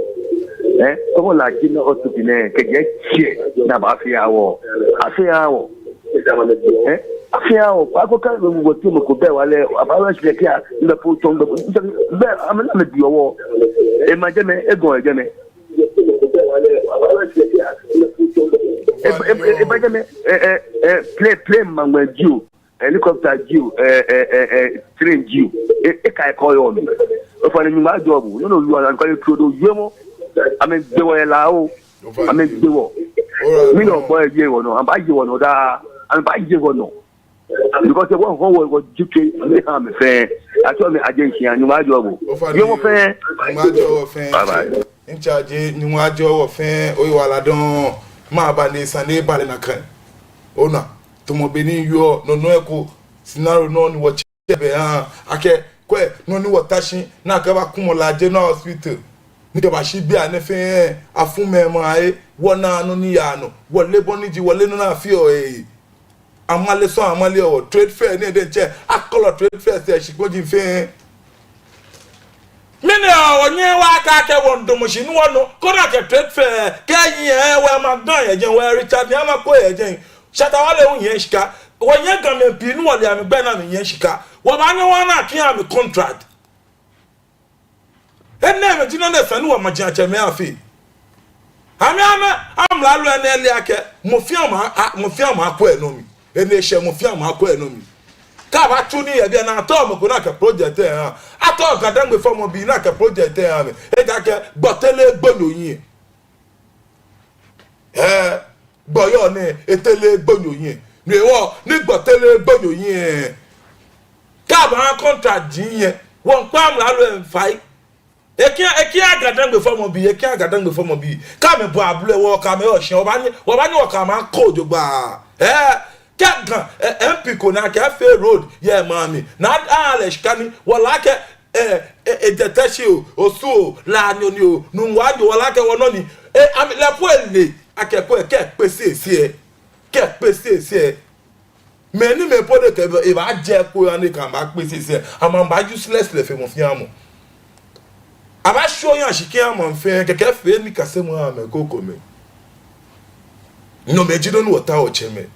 Ɛɛ, kɔkɔ La General Hospital nɛɛ, kɛjɛ tsɛ, ni abaafee aha wɔ. Afee aha wɔ. Ɛɛ, afee aha wɔ. Kpaako kɛ mɔ ko te mɔ ko bɛ wala, abaawɛ shi lɛ kɛ, ni bɛ po tsɔ, ni bɛ po, ni bɛ, amɛ ni amɛbiɔ wɔ. Ema jɛmɛ, egɔŋ jɛmɛ. Eba, eba, eba jɛmɛ, ɛ, ɛ, ɛ, plane, plane maŋmɛ jio, helicopter jio, ɛ, ɛ, ɛ, ɛ, train jio. E, eka ekɔ yɔɔ mli. Ofainɛ Nyɔŋmɔ ajɔɔ bo. Nɔ ni owieɔ anɔkwale, true do wiemɔ. Amɛgbe wɔ yɛ La oo. Amɛgbe wɔ. Mɛni obɔ yɛ wɔ nɔ. Amɛbaaye wɔ nɔ daa. Amɛbaaye wɔ nɔ. Because wɔhɔɔ wɔ, wɔjie tsɛ, amɛha amɛ fɛɛ. Atsɛɔ mi Aje Nsia, Nyɔŋmɔ ajɔɔ bo. Ofainɛ, yɛ wɔ fɛɛ. Nyɔŋmɔ ajɔɔ wɔ fɛɛ. Bye bye. Ntsɛ Aje, Nyɔŋmɔ ajɔɔ wɔ fɛɛ, oyiwaladɔŋŋ. Maba ni sane lɛ ba lɛ nakai. Ona, tamɔ bɔ ni yɔɔ, nɔ nɔŋŋ eko, scenario nɔ ni wɔtsɛ bɛ ha, akɛ, kwɛ, nɔ ni wɔta shi, ni akɛbakumɔ La General Hospital. Ni kɛbashi bianɛ fɛɛ, afumɛi ma e, wɔna nɔ ni yaa nɔ, wɔle bɔ ni ji, wɔle nɔ ni afeɔ e. Amale sɔŋŋ amaleɔ wɔ. Trade fair nɛɛ diɛŋtsɛ, akɔlɔ trade fair sɛɛ shikpɔji fɛɛ. Mɛni hewɔ wɔnyɛɛɛ wɔkɛɛ akɛ wɔmiidamɔ shi ni wɔnu, koni akɛ trade fair kɛnyiɛ, wɔ Maŋ Ga yɛ jɛi, wɔ Richard Nii Armah Quaye yɛ jɛi. Shatta Wale hu nyiɛ shika. Wɔnyɛ Gamɛi pii ni wɔle amɛgbɛi ni amɛnyiɛ shika. Wɔbaanyɛ wɔna akɛ amɛ contract. Enɛɛmɛi ji nɔ ni esa ni wɔ majiatsɛmɛi afee. Amɛ, amɛ, amralo lɛ ni ele akɛ mɔ fɛɛ mɔ a, mɔ fɛɛ mɔ akwɛ enɔ mli. Enɛ eshɛ mɔ fɛɛ mɔ akwɛ enɔ mli. Kɛ abaatsu nii yɛ biɛ ni atao mɔ ko ni akɛ project lɛ aha. Atao GaDangme fɔmɔbii ni akɛ project lɛ aha amɛ. Ejaakɛ gbɔtele gbonyo hiɛ. Ɛɛ, gbɔyɔɔ nɛɛ, etele gbonyo hiɛ. No hewɔ, ni gbɔtele gbonyo hiɛ. Kɛ abaaha contract ji hiɛ, wɔmiikpa amralo lɛ fai. Ekɛɛ, ekɛɛ GaDangme fɔmɔbii, ekɛɛ GaDangme fɔmɔbii. Kɛ amɛbɔ abule, wɔkɛ amɛ yɔɔ shia, wɔbaanyɛ, wɔbaanyɛ wɔkɛ amɛ akɔ jogbaŋŋ. Ɛɛ, kɛ Ga, ɛ, MP ko ni akɛ efee road yɛ maŋ mli, ni aha lɛ shika ni, wɔle akɛ, ɛ, ɛ, ejɛ Teshie oo, Osu oo, La Nyoni oo, Nungua Nyoni, wɔle akɛ wɔnɔ ni, ɛ, amɛ lɛ po ele akɛ kwɛ, kɛ ekpe sɛɛsɛɛ, kɛ ekpe sɛɛsɛɛ. Mɛni mɛi po ni kɛ ebaajɛ ko ya ni kɛ amɛbaakpe sɛɛsɛɛ, amɛbaa useless lɛ fe mɔ fɛɛ mɔ. Abaashɔ ya shi kɛ amɛ fɛɛ kɛkɛ fee nikasemɔ aha mɛi krokomɛi. Nomɛi ji nɔ ni wɔtaoɔ, tsɛmɛi.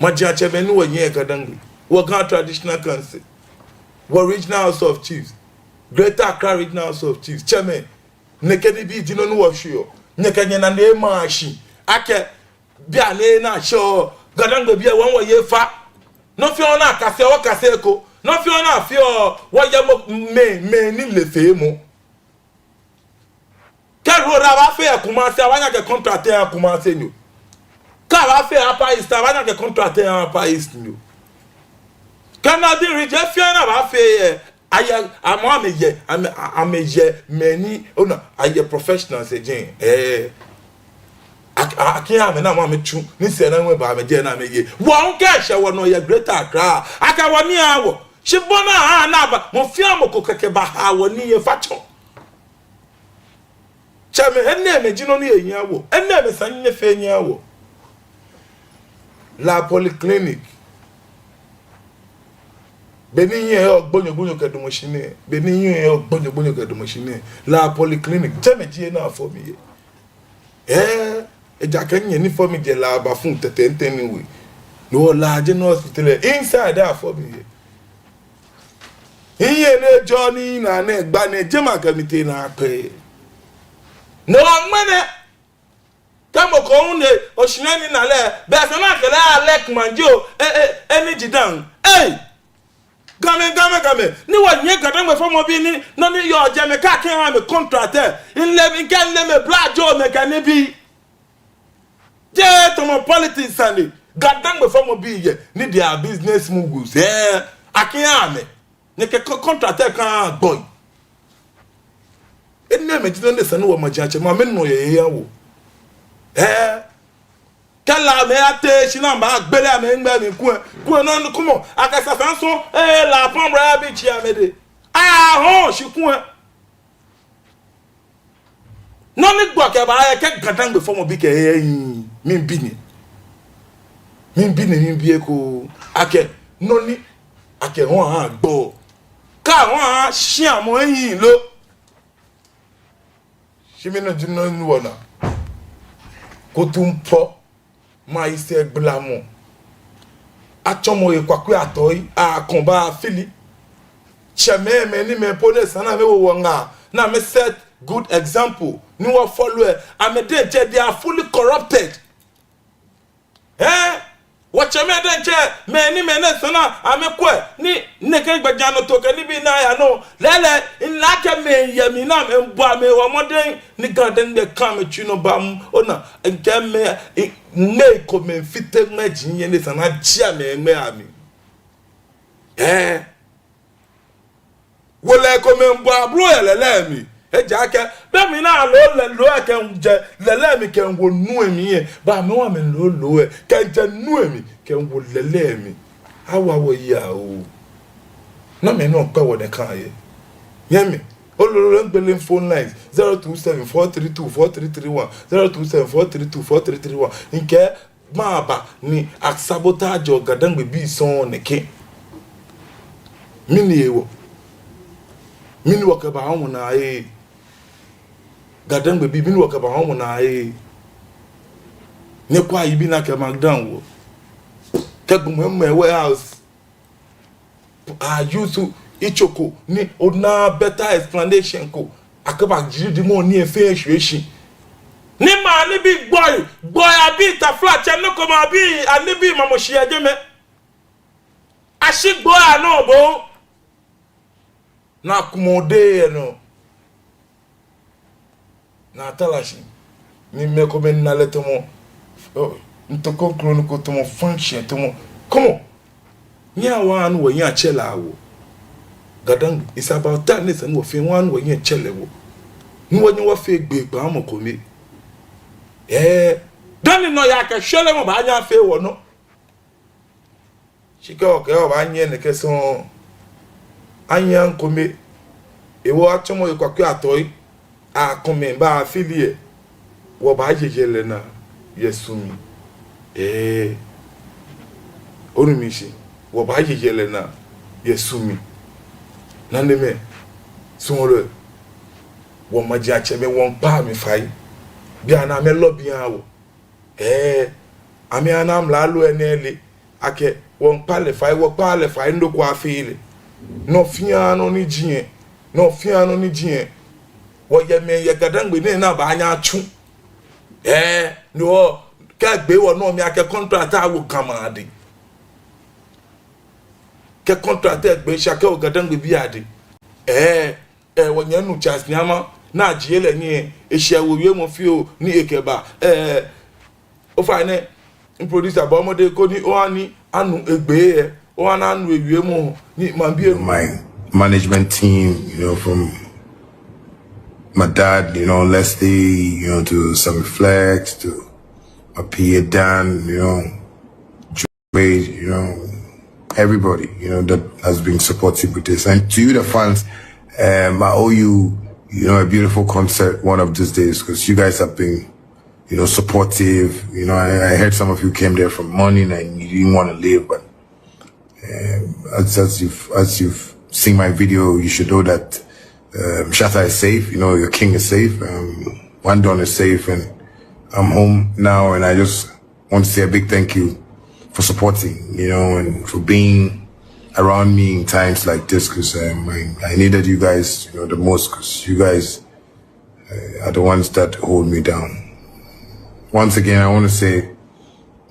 Majiatsɛmɛi ni wɔyɛ GaDangme, wɔ Ga Traditional Council, wɔ Regional House of Chiefs, Greater Accra Regional House of Chiefs, tsɛmɛi, nɛkɛ nibii ji nɔ ni wɔshweɔ. Nyɛkɛ nyɛnane ema shi akɛ bianɛ ni ashɛɔ, GaDangme biɛ wɔ wɔye fa. Nɔ fɛɛ nɔ ni akase, wɔkase eko. Nɔ fɛɛ nɔ ni afeɔ, wɔyɛ mɔ, mɛi, mɛi ni le feemɔ. Kɛ road abaafee yɛ Kumasi, abaanyɛ akɛ contract lɛ aha Kumasinyo. Kɛ abaafee Upper East, abaanyɛ akɛ contract lɛ aha Upper Eastnyo. Kɛ Northern Region, fɛɛ ni abaafee yɛ, ayɛ, amɛ, amɛyɛ, amɛ, amɛyɛ mɛi ni, ona, ayɛ professionals yɛ jɛi. Ɛɛ. Ak-, a-, akɛ amɛ ni amɛ, amɛtsu, ni sɛɛnamɔ ba amɛjɛ ni amɛye. Wɔ hu kɛ eshɛ wɔnɔ yɛ Greater Accra, akɛ wɔnii aha wɔ. Shi bɔ ni aha ni aba, mɔ fɛɛ mɔ ko kɛkɛ baha wɔnii yɛ fatsɔ. Tsɛmɛi, enɛɛmɛi ji nɔ ni ehiaa wɔ. Enɛɛmɛi sa ni nyɛfee nyɛha wɔ. La Polyclinic. Beni nyɛyɔɔ gbonyo gbonyo kɛdamɔ shi nɛɛ. Beni nyɛyɔɔ gbonyo gbonyo kɛdamɔ shi nɛɛ. La Polyclinic. Tsɛmɛi, jie ni afɔ mi yɛ. Ɛɛ, ejaakɛ nyɛ ni fɔ mi jɛ La bafu tɛtɛ ntɛ ni we. No hewɔ La General Hospital lɛ, inside afɔ mi yɛ. Iye ni ejɔ ni naa nɛɛ gba nɛɛ jɛmɛ akɛ mitee naa pɛ. No hewɔ ŋmɛnɛ, kɛ mɔ ko hu ni oshɛ nɛɛ ni naa lɛ, belɛ esa ni akɛ lɛ alɛ kuma ji o, e, e, eni ji dan. Ei! Gamɛi, Gamɛi, Gamɛi, ni wɔnyɛ GaDangme fɔmɔbii ni, nɔ ni yɔɔ jɛmɛ kɛ akɛha amɛ contract lɛ, mile, mikɛɛ mile amɛ bla jio mɛi kɛ nibii. Jeee tamɔ politics sane. GaDangme fɔmɔbii yɛ, ni their business moguls. Ɛɛ, akɛha amɛ. Nyɛkɛ co-, contract lɛ kã gbɔi. Enɛɛmɛi ji nɔ ni esa ni wɔmajiatsɛmɛi amɛnɔ yɛ yɛ wɔ. Ɛɛ. Kɛ Lamɛi ate shi ni amɛgbele amɛŋmɛ mli kulɛ, kulɛ nɔ ni kumɔ, akɛ sasaaŋ sɔŋŋ, ɛɛ, La Pamra ya bi tsi amɛdɛŋ. Ahɔɔ shi kulɛ. Nɔ ni gbɔ kɛba yɛ kɛ GaDangme fɔmɔbi kɛ yɛ nyiɛ, miibi ni. Miibi ni, miibi eko, akɛ, nɔ ni, akɛ hɔɔ aha gbɔ. Kɛ hɔɔ aha shia mɔ eyi lo. Shi mi nɔ ji nɔ ni wɔna. Kutumpɔɔ, maŋ yi sɛɛ gbalamɔ. Atsɔmɔ yɛ kwakwɛ atɔi, akɔmɔ ba fili. Tsɛmɛi, mɛi ni mɛi po ni esa ni amɛwo wɔ ŋaa, ni amɛ set good example, ni wɔ follow lɛ, amɛ diɛŋtsɛ they are fully corrupted. Ɛɛ, wɔtsɛmɛi diɛŋtsɛ, mɛi ni mɛi ni esa ni amɛkwɛ, ni nɛkɛ gbɛjianɔtoo kɛ nibii ni yaa nɔ. Lɛɛlɛŋ, mile akɛ mɛi yɛ mli ni amɛbɔ amɛhe mɔdɛŋ, ni GaDangme kã amɛtsui nɔ bam. Ona, ŋkɛɛ mɛi, i, mɛi komɛi fite ŋmɛji yɛ ni esa ni ajie amɛ ŋmɛ amli. Ɛɛ. Wolɛi komɛi bɔ ablo yɛ lɛlɛ mli. Ejaakɛ, be mli ni aloo lɛ loo lɛ kɛjɛ lɛlɛ mli kɛwo nu lɛ mli lɛ, bɛ amɛ hu amɛloo loo lɛ kɛjɛ nu lɛ mli kɛwo lɛlɛ mli. Awa wɔyi oo. Namɛi nɔ kpɛ wɔ nɛkɛ yɛ? Nyɛmi, ololo lɛ ŋgbele phone lines, zero two seven four three two four three three one, zero two seven four three two four three three one. Ŋkɛɛ maba ni asabotage GaDangme bii sɔŋŋ nɛkɛ. Mɛni hewɔ? Mɛni wɔkɛba wɔnaa yɛ? GaDangme bii, mɛni wɔkɛba wɔnaa yɛ? Nyɛkwɛa yibii ni akɛ mark down wɔ. Kɛ gbɔmɛi mɛ warehouse. A use itsɔɔ ko ni ona better explanation ko. Akɛba jiri di mɔ ni efee shwɛ shi. Ni maŋ nibii gbɔi, gbɔi abii taflatsɛ nɔ ko maŋ bii anibii mamɔ shi yɛ jɛmɛ. Ashi gbɔi anɔ bo. Ni kumɔ de yɛ nɔ. Ni atara shi. Ni mɛi komɛi na lɛ tamɔ, oh, ntoko kroni ko tamɔ function tamɔ. Come on. Nyɛhaa wɔnu wɔyi atsɛ lɛ wɔ. GaDangme, it's about time ni esa ni wɔfee wɔnu wɔyi atsɛ lɛ wɔ. Ni wɔnyɛ wɔfee gbɛ kpaa mɔ kome. Ɛɛ, dani nɔyaa kɛ shwɛlɛmɔ baanyɛ afee wɔnɔ. Shi kɛ okɛɛ obaanyiɛ nɛkɛ sɔŋŋ, anyiɛ ŋkome, ewo atsɔmɔ yɛ kwakwɛ atɔi, akɔmɔ ba fili lɛ, wɔbaaye yɛlɛ naa yɛ su mli. Ɛɛ, onu mishishi, wɔbaaye yɛlɛ naa yɛ su mli. Nanemɛi, suɔlɔi, wɔmajiatsɛmɛi, wɔmiikpa amɛ fai. Bianɛ amɛ lobby aha wɔ. Ɛɛ, amɛha ni amralo lɛ nɛɛ ale akɛ wɔmiikpa lɛ fai, wɔkpaaa lɛ fai, nɔ ko afee lɛ. Nɔ fɛɛ nɔ ni ji lɛ, nɔ fɛɛ nɔ ni ji lɛ, wɔyɛ mɛi yɛ GaDangme nɛɛ ni abaanyɛ atsu. Ɛɛ, no hewɔ, kɛ egbe wɔnɔ mli akɛ contract awo Ga maŋ adɛŋ. Kɛ contract lɛ gbe shi akɛwo GaDangme bii adɛŋ. Ɛɛ, Ɛɛ, wɔnyɛmi nuu Charles Nyama, ni ajie lɛ nii, eshi ewo wiemɔ fioo ni ekɛba. Ɛɛ, ofainɛ, mi producer, bɔɔ mɔdɛŋ koni oha ni anu egbe lɛ, oha ni anu ewiemɔ, ni maŋbii anu. My management team, you know, from my dad, you know, Leslie, you know, to Sammy Flex, to my P A Dan, you know, Wade, you know, everybody, you know, that has been supportive with this. And to you, the fans, um, I owe you, you know, a beautiful concert one of these days, 'cause you guys have been, you know, supportive. You know, I, I heard some of you came there from morning and you didn't wanna leave, but, um, as, as you've, as you've seen my video, you should know that, um, Shatta is safe. You know, your king is safe. Um, One Don is safe, and I'm home now, and I just want to say a big thank you for supporting, you know, and for being around me in times like this, 'cause, um, I, I needed you guys, you know, the most, 'cause you guys, uh, are the ones that hold me down. Once again, I want to say,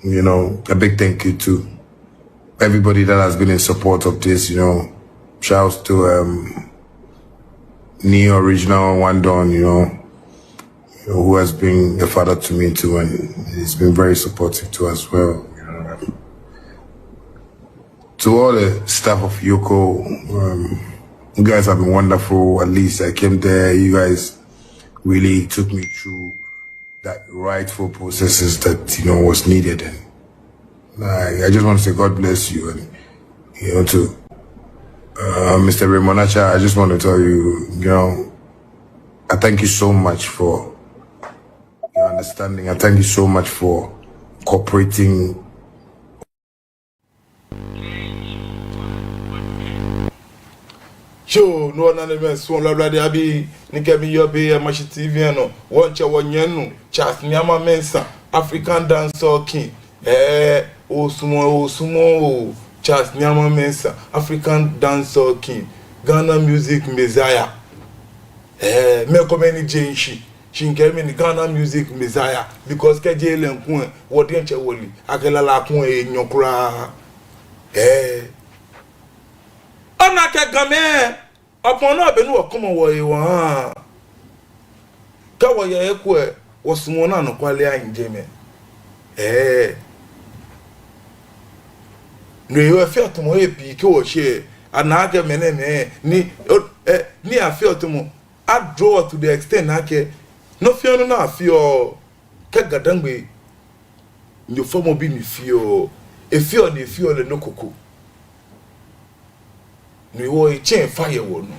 you know, a big thank you to everybody that has been in support of this, you know. Shouts to, um, Neo Original, One Don, you know, who has been a father to me too, and he's been very supportive too as well. You know, To all the staff of Yoko, um, you guys have been wonderful. At least I came there. You guys really took me through that rightful processes that, you know, was needed. And I, I just want to say God bless you. And, you know, to, uh, Mister Raymond Acha, I just want to tell you, you know, I thank you so much for your understanding. I thank you so much for cooperating. Yoo, no nɔ ni misuɔlɔ Ablade abii, ni kɛ mi yɔɔ biɛ yɛ Mashi T V lɛ nɔ, wɔŋtsɛ wɔnyɛminuu, Charles Nyama Mensah, African Dancehall King. Ɛɛ, osumɔɔ, osumɔɔ oo, Charles Nyama Mensah, African Dancehall King, Ghana Music Messiah. Ɛɛ, mɛi komɛi ni jeee shishi, shi mikɛɛ mɛni, Ghana Music Messiah, because kɛ jeee lɛ ŋkuu lɛ, wɔ diɛŋtsɛ wɔle akɛ lala ko enyɔ kwraa. Ɛɛ. Ona akɛ Gamɛi, ɔpɔn nɔ be ni wɔkɔmɔ wɔye wɔhaa. Kɛ wɔye eko lɛ, wɔsumɔɔ ni anɔkwale ahi jɛmɛ. Ɛɛ. No hewɔ efeɔ tamɔ he pii kɛ wɔshɛ, ana akɛ mɛnɛmɛi, ni, o, ɛ, ni afeɔ tamɔ, adrɔ wɔ to the extent akɛ, nɔ fɛɛ nɔ ni afeɔ, kɛ GaDangme nyɛfɔmɔ bi ni feɔ, efeɔ ni efeɔ lɛ nɔ koko. No hewɔ etsɛŋ fai yɛ wɔnɔ.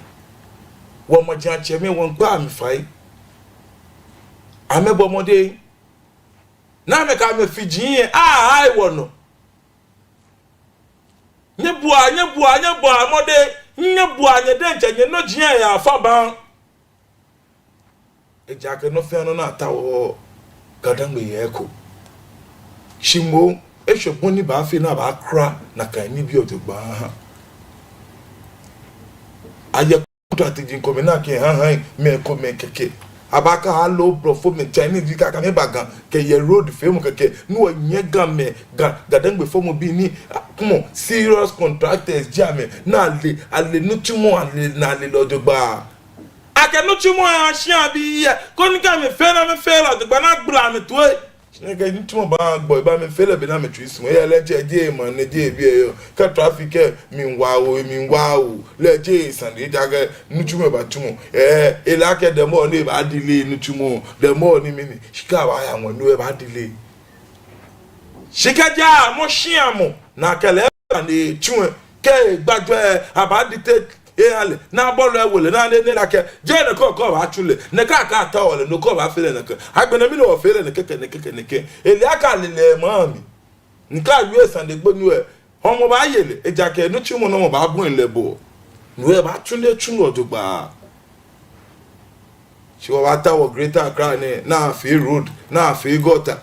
Wɔmajiaŋtsɛmɛi wɔmiikpa amɛ fai. Amɛbɔ mɔdɛŋ ni amɛkɛ amɛfiji lɛ ahai wɔnɔ. Nyɛbua, nyɛbua, nyɛbua mɔdɛŋ, nyɛbua nyɛ diɛŋtsɛ nyɛnɔji lɛ yaa fabaŋ. Ejaakɛ nɔ fɛɛ nɔ ni ataoɔ, GaDangme yɛ eko. Shi moŋ, eshwɛ bɔ ni abaafee ni abaakura nakai nibii lɛ jogbaŋŋ aha. Ayɛ contract ji komɛi ni akɛhahaa mɛi komɛi kɛkɛ. Abaakɛɛ aloo blɔfomɛi, Chinese bii kɛkɛ amɛba Ga kɛyɛ road feemɔ kɛkɛ. Ni wɔnyɛ Gamɛi, Ga, GaDangme fɔmɔbii ni, ah, come on, serious contractors ji amɛ. Ni ale, ale nitsumɔ, ale, ni ale lɛ jogbaŋŋ. Akɛ nitsumɔ lɛ aha shia bii lɛ, koni kɛ amɛfee lɛ, amɛfee lɛ jogbaŋŋ ni agbala amɛtoi. Shi nɛkɛ nitsumɔ baagbo, eba amɛfee lɛ bɔ ni amɛtsui sumɔɔ. Eyɛ lɛ ŋtsɛ, jeee maŋ nɛɛ, jeee biɛ eyɔɔ. Kɛ traffic lɛ miiwa oo, miiwa oo, lɛ jeee sane, ejaakɛ nitsumɔ lɛ batsumɔ. Ɛɛ, ele akɛ the more ni ebaa delay nitsumɔ, the more ni mɛni, shika baaya ŋwɛi, no lɛ ebaa delay. Shika ja mɔ shia mɔ, ni akɛ lɛ ba ni etsu lɛ, kɛ egbajɔ lɛ, abaa dictate eha lɛ, ni abɔlɔ ewo lɛ, ni ale ni akɛ jeee nɛkɛ kɔkɔ baatsu lɛ, nɛkɛ akɛ ataoɔ lɛ, nɔ ko baafee lɛ nɛkɛ. Agbɛnɛ mɛni wɔfee lɛ nɛkɛ kɛ nɛkɛ kɛ nɛkɛ. Ele akɛ ale lɛ maŋ mli. Ni kɛ awie sane lɛ gbonyo lɛ, hɔmɔ baaye lɛ, ejaakɛ nitsumɔ nɔ mɔ baabɔi lɛ bo. No lɛ baatsu ni etsu lɛ jogbaŋŋ. Shi wɔbaatao wɔ Greater Accra nɛɛ, ni afee road, ni afee gutter.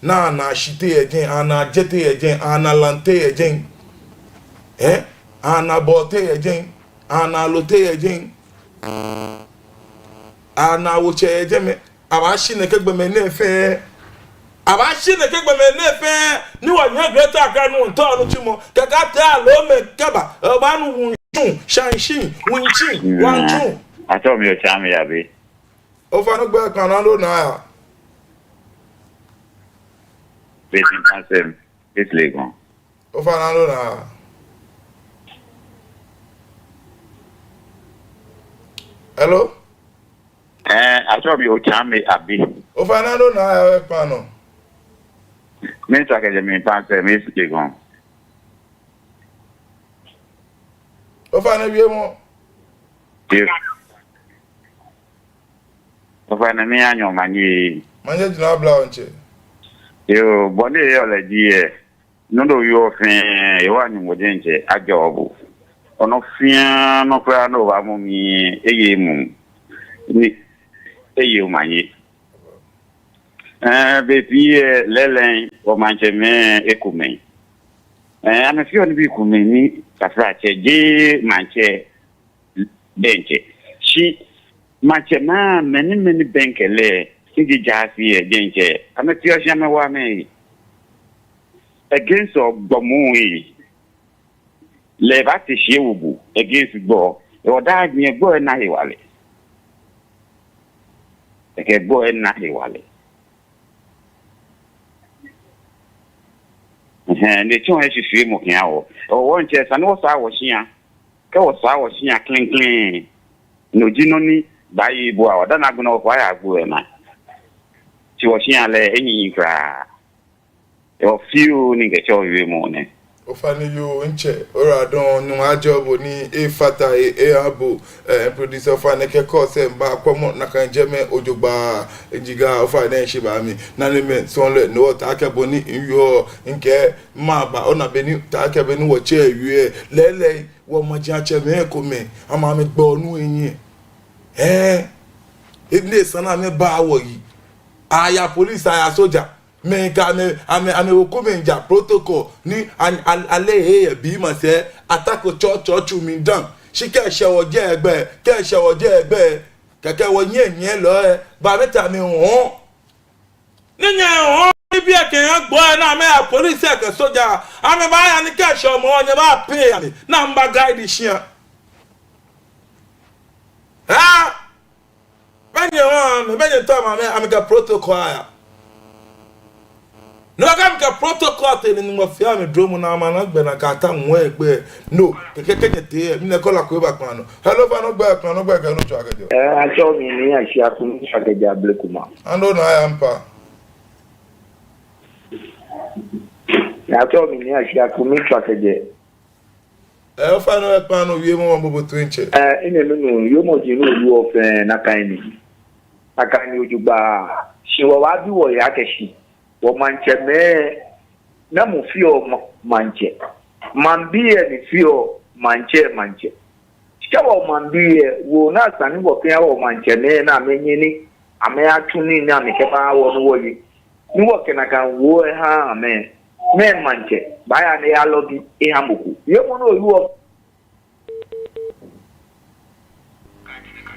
Ni ana shi teŋ yɛ jɛi, ana je teŋ yɛ jɛi, ana lan teŋ yɛ jɛi. Ɛɛ? Ana bɔ teŋ yɛ jɛi, ana lo teŋ yɛ jɛi. Ana wo tsɛ yɛ jɛmɛ. Abaashi nɛkɛ gbɔmɛi nɛɛ fɛɛ. Abaashi nɛkɛ gbɔmɛi nɛɛ fɛɛ. Ni wɔnyɛ Greater Accra nɔ, wɔŋtao nitsumɔ. Kɛkɛ atee aloo mɛi kɛba. Obaanu wuntsu, shanshi, wuntsi, wantsu. Atsɛɔ mi Otsaame Yabi. Ofainɛ ogbɛi kpakpa ni ona ya. Beti Pasem, East Legon. Ofainɛ ni ona ya. Hello? Ɛɛ, atsɛɔ mi Otsaame Yabi. Ofainɛ ni ona ya, ogbɛi kpakpa nɔ. Miitswa kɛjɛ Beti Pasem, East Legon. Ofainɛ wiemɔ. Yoo. Ofainɛ miiha nyɛ omanye. Manye jina abla wɔŋtsɛ. Yoo, bɔ ni eyɔɔ lɛ ji yɛ. Nɔ ni oyɔɔ fɛɛ, ewa Nyɔŋmɔ diɛŋtsɛ ajɔɔ bo. Nɔ fɛɛ nɔ kwraa ni obaamɔ mli, eye emuu. Ni eye omanye. Ɛɛ, bei pii lɛ lɛɛlɛŋ, wɔmaŋtsɛmɛi ekomɛi, ɛɛ, amɛfeɔ nibii komɛi ni taflatsɛ jeee maŋtsɛ diɛŋtsɛ. Shi maŋtsɛmɛi amɛ ni amɛbɛŋkɛ lɛ, ni ji jaase lɛ diɛŋtsɛ, amɛfeɔ shi amɛwoɔ amɛhe against gbɔmɔ lɛ. Lɛ ebaate shi ewo bo against gbɔ. Ewɔ daa nyɛ gbɔ ena hewalɛ. Ekɛ gbɔ ena hewalɛ. Ɛɛ, ni etsɔ eshishi mɔ kɛha wɔ. Wɔ diɛŋtsɛ esa ni wɔsaa wɔshia. Kɛ wɔsaa wɔshia klɛŋklɛŋ, no ji nɔ ni baaye ebua wɔ. Dani agbɛnɛ wɔkɛbaaya agbo lɛ naa. Shi wɔshia lɛ ehiii kwraa. Yoo, fioo ni mikɛtsɔɔ wiemɔ nɛ. Ofainɛ yoo, ntsɛ, oyiwaladɔŋŋ, Nyɔŋmɔ ajɔɔ bo ni efata he eha bo, ɛɛ, producer, ofainɛ kɛ kɔɔsɛ mba kwɛmɔ nakai jɛmɛ ojogbaŋŋ, ejiga, ofainɛ nshi ba mi. Nanemɛi, sɔŋŋ lɛ, no taakɛ bɔ ni miyɔɔ, mikɛɛ maba, ona bɔ ni, taakɛ bɔ ni wɔtsɛ wie, lɛɛlɛŋ, wɔmajiatsɛmɛi komɛi, amɛ amɛgbɛ nu enyiɛ. Ɛɛ, enɛ esa ni amɛba wɔyi. Aya police, aya soja. Mɛi kɛ amɛ, amɛ, amɛwo komɛi ja protocol ni an, an, ale he yɛ bi ma sɛɛ, atako tsɔtsɔtsu mi dan. Shi kɛ eshɛ wɔjɛ gbɛ, kɛ eshɛ wɔjɛ gbɛ, kɛkɛ wɔnyɛnyɛlɔi lɛ, ba amɛta amɛhɔɔ. Ni nyɛhɔɔ, ni biɛ kɛ nyɛgbɔ lɛ ni amɛya police kɛ soja, amɛbaaya ni kɛ eshɛ mɔ, nyɛbaa pay amɛ, ni amɛba guide shia. Haa! Bɛ nyɛhɔɔ, mɛi, bɛ nyɛtao amɛ, amɛkɛ protocol aya. No kɛ amɛkɛ protocol tee ni Nyɔŋmɔ fee amɛ duromɔ ni amɛna gbɛ ni akɛta ŋwɛi gbɛ. No, kɛkɛ kɛ nyɛtee, mi nɛ caller ko eba kpaa nɔ. Hello, ofainɛ ogbɛi, kpaa nɔ ogbɛi kɛ he ni otsɛɔ kɛjɛɔ. Ɛɛ, atsɛɔ mi Nii Ashiaku, mitsɛɔ kɛjɛɔ Ablekuma. Ano na ya mpa. Atsɛɔ mi Nii Ashiaku, mitsɛɔ kɛjɛɔ. Ɛɛ, ofainɛ oyɛ kpaa nɔ wiemɔ ma bo bo toi ntsɛ. Ɛɛ, enɛ mi nuu, wiemɔ ji nɔ ni owieɔ fɛɛ nakai ni. Nakai ni ojogbaŋŋ. Shi wɔbaabi wɔhe akɛ shi, wɔmaŋtsɛmɛi, namɔ feɔ ma, maŋtsɛ? Maŋbii lɛ ni feɔ maŋtsɛ, maŋtsɛ. Shi kɛ wɔmaŋbii lɛ, woo ni esa ni wɔkɛha wɔmaŋtsɛmɛi ni amɛnyɛ ni amɛyatsu nii ni amɛkɛbaha wɔ ni wɔye. Ni wɔkɛ nakai woo lɛ ha amɛ, mɛɛ maŋtsɛ baaya ni eyalobby eha mɔ ko? Wiemɔ nɔ ni owieɔ.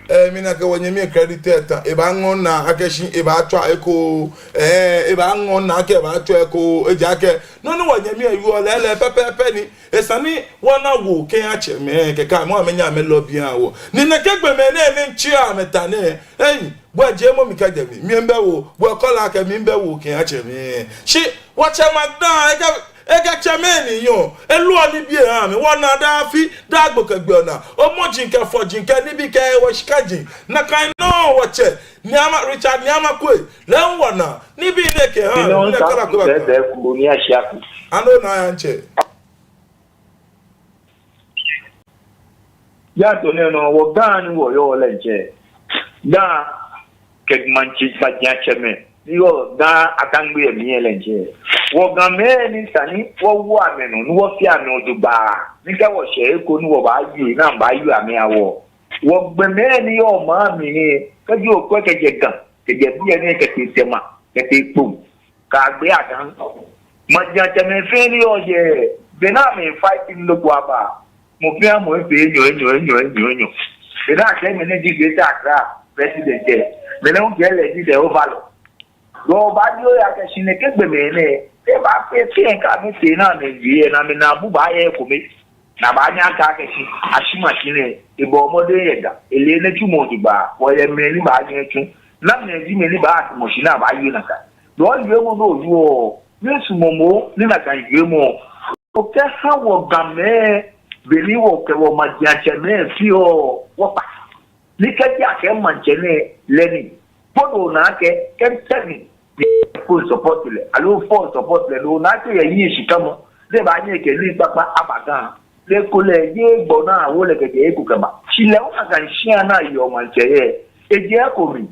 Ɛɛ, mina akɛ wɔnyɛmi lɛ credit lɛ etã, ebaaŋɔɔ naa akɛ shi ebaatswa eko, ɛɛ, ebaaŋɔɔ naa akɛ ebaatswa eko, ejaakɛ nɔ ni wɔnyɛmi lɛ wieɔ lɛ, lɛɛlɛŋ pɛpɛɛpɛ ni, esa ni wɔna woo kɛha tsɛmɛi, kɛkɛ amɛ amɛnyɛ amɛlobby aha wɔ. Ni nɛkɛ gbɔmɛi nɛɛ ni mitsi amɛta nɛɛ, ei, bo lɛ jiemɔ mi kɛjɛ mli, mi miibɛ woo, bo lɛ caller kɛɛ miibɛ woo kɛha tsɛmɛi. Shi wɔtsɛ Magda, ekɛ, ekɛ tsɛmɛi ni yɔɔ, eloɔ nibii ehaa amɛ, wɔnaa daa afi, daa gbo kɛ gbi wɔnaa, omɔji kɛ fɔji kɛ nibii kɛ wɔshikaji, nakai nɔŋŋ wɔtsɛ, Nii Ama, Richard Nii Amakwei, lɛ hu wɔnaa, nibii nɛɛ kɛha, Nii Ama, nɛɛ caller ko eba kpaa. Bɛbɛ ku, Nii Ashiaku. Ano na ya ntsɛ. Yaa to nɛɛ nɔ, wɔ Ga ni wɔyɔɔ lɛ ntsɛ. Ga kɛ maŋtsɛ, maŋtsɛmɛi ni yɔɔ Ga Atangbe yɛ mli lɛ ntsɛ. Wɔ Gamɛi ni esa ni wɔwo amɛnɔ, ni wɔfee amɛ ojogbaŋŋ. Ni kɛ wɔshɛ he ko ni wɔbaaye, ni amɛbaaye amɛ aha wɔ. Wɔ gbɔmɛi ni yɔɔ maŋ mli nɛɛ, kɛji okwɛ kɛjɛ Ga, kɛjɛ biɛ nɛɛ kɛtee Tema, kɛtee Kpone. Kaagbee Adan. Maŋtsɛmɛi fɛɛ ni yɔɔ jɛi, be ni amɛ fight ni loko aba, mɔ fɛɛ mɔ efee enyɔ, enyɔ, enyɔ, enyɔ, enyɔ. Be ni akɛɛ mɛnɛ ji Greater Accra president lɛ, mɛnɛ hu kɛɛ lɛ ji the overlord. Wɔbaabi wɔhe akɛ shi nɛkɛ gbɔmɛi nɛɛ, ebaafee fɛɛ kɛ amɛtee ni amɛwie, ni amɛnaabu baaya ekome. Ni abaanyɛ akɛɛ akɛ shi, ashi mashi nɛɛ, ebɔ mɔdɛŋ yɛ Ga, ele nitsumɔ jogbaŋŋ, wɔyɛ mɛi ni baanyɛ atsu. Namɛi ji mɛi ni baadamɔ shi ni abaaye nakai? Nɔ ni wiemɔ nɔ ni owieɔ, miisumɔ moŋ ni nakai wiemɔ okɛha wɔ Gamɛi, bɔ ni wɔkɛ wɔmaŋtsɛmɛi feɔ, wɔkpa. Ni kɛji akɛɛ maŋtsɛ nɛɛ lɛ ni, kpoo ni ona akɛ, kɛ ntɛ ni, ni fo support lɛ, aloo fo support lɛ, ni ona akɛ eyiŋ shikamɔ, ni ebaanyɛ ekɛ nii kpakpa aba Ga. Lɛ ekolɛ ejeee gbɔ ni awo lɛ kɛjɛ he ko kɛba. Shi lɛ hu nakai shia ni ayeɔ maŋtsɛ yɛ, ejeee eko mli.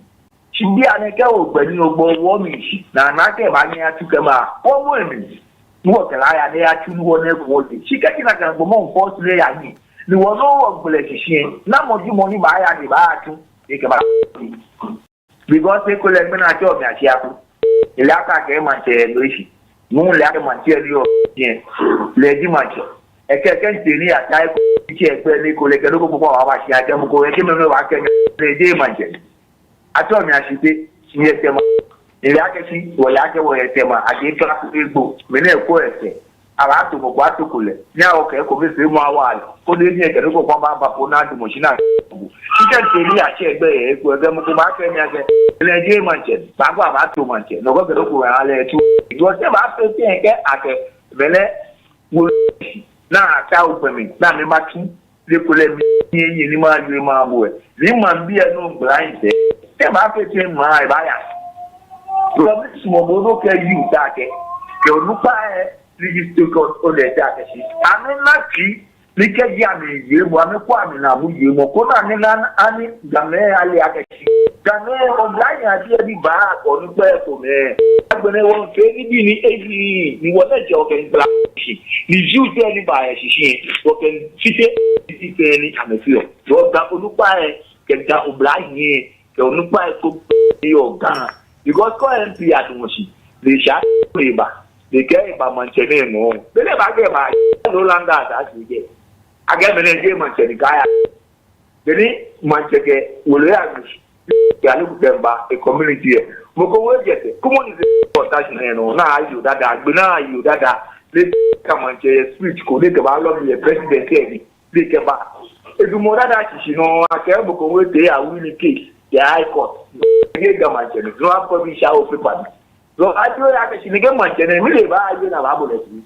Shi bianɛ kɛ ogbɛ ni ogbɔ wɔ mli shi, ni ana akɛ ebaanyɛ atsu kɛba, wɔmɔ emli. Ni wɔkɛ lɛ aya ni eyatsu ni wɔna eko wɔye. Shi kɛji nakai gbɔmɔ hu force lɛ eya hiɛ, ni wɔ nɔŋŋ wɔgbe lɛ shishi lɛ, namɔ ji mɔ ni baaya ni ebaatsu ekɛba? Because ekolɛ ŋmɛnɛ atsɛɔ mi Ashiaku. Ele akɛ akɛɛ maŋtsɛ lɛ no eshi. Nuu lɛ akɛ maŋtsɛ lɛ yɔɔ jɛi. Lɛ ji maŋtsɛ. Ekɛɛ kɛ ntee ni yata eko, etsɛ ekpɛ ni ekolɛ kɛ nɔ ko kpakpa baaba shi akɛ mɔ ko, ekɛ mɛi mɛi baakɛɛ mi, lɛ jeee maŋtsɛ. Atsɛɔ mi Ashitey, miyɛ Tema. Ele akɛ shi, wɔle akɛ wɔyɛ Tema, akɛ etswa egbo, mɛnɛ ko efee. Abaato mɔ ko atoko lɛ. Ni awo kɛ ekomefeemɔ awa lɛ. Koni enyɛ ekɛ nɔ ko kpakpa aba ko ni adamɔ shi ni abu. Shi kɛ ntee ni yatsɛ egbɛi yɛ eko, ekɛ mɔ ko baakɛɛ mi akɛ, lɛ jeee maŋtsɛ. Baagba abaato maŋtsɛ. Nɔ ko kɛ nɔ ko aha lɛ etsu. Jɔ se baafee fɛɛ kɛ akɛ Belɛ, wo, na ta o pɛ mi, na mi ma tu, le ko lɛ mi, ni, ni, ni ma, ni ma bo ɛ. Ni ma bi ɛ no gbla yi tɛ. Tɛ ba fee tɛ ma, e ba ya. Promise mo bo no kɛ yi ta kɛ. Kɛ onukpa ɛ, ni yi to ko, o lɛ ta kɛ shi. Amɛna ki, ni kɛji amɛye, bo amɛkɔ amɛna mu ye mɔ ko na ni na ani Gamɛi ale akɛ shi. Gamɛi, oblahii abii ɛ bi ba kɔ ni kpɛ ko mɛ. Agbɛnɛ wɔfee nibii ni eji ni wɔ lɛ jɛ wɔkɛ gbla shi. Ni jiu tɛ ni ba yɛ shishi. Wɔkɛ fite, fite ni amɛfeɔ. Wɔ Ga onukpa ɛ, kɛ Ga oblahii ɛ, kɛ onukpa ɛ ko yɔɔ Ga. Because kɔ M P adumɔ shi. Le sha, le ba. Le kɛ e ba maŋtsɛ nɛɛ nɔ. Belɛ ba kɛ ba. Lo langa ta si kɛ. Akɛ mɛnɛ jeee maŋtsɛ ni kaya. Beni maŋtsɛ kɛ wolo ya mi. Ya ni kutɛ mba e community ɛ. Mɔ ko wo jɛ tɛ. Kumɔ ni se kɔ ta shi nɛɛ nɔ. Na ayi Odada. Agbɛnɛ ayi Odada. Le ka maŋtsɛ yɛ speech ko. Le kɛ ba lɔ mi yɛ president ɛ ni. Le kɛ ba. Edumɔ Odada shishi nɔ. Akɛ mɔ ko wo tɛ ya win case. Yɛ High Court. Ni Ga maŋtsɛ ni. No akɔ bi sha o paper ni. Lɔ, ajo ya kɛ shi ni kɛ maŋtsɛ nɛɛ, mi le ba ajo na ba bo lɛ shi.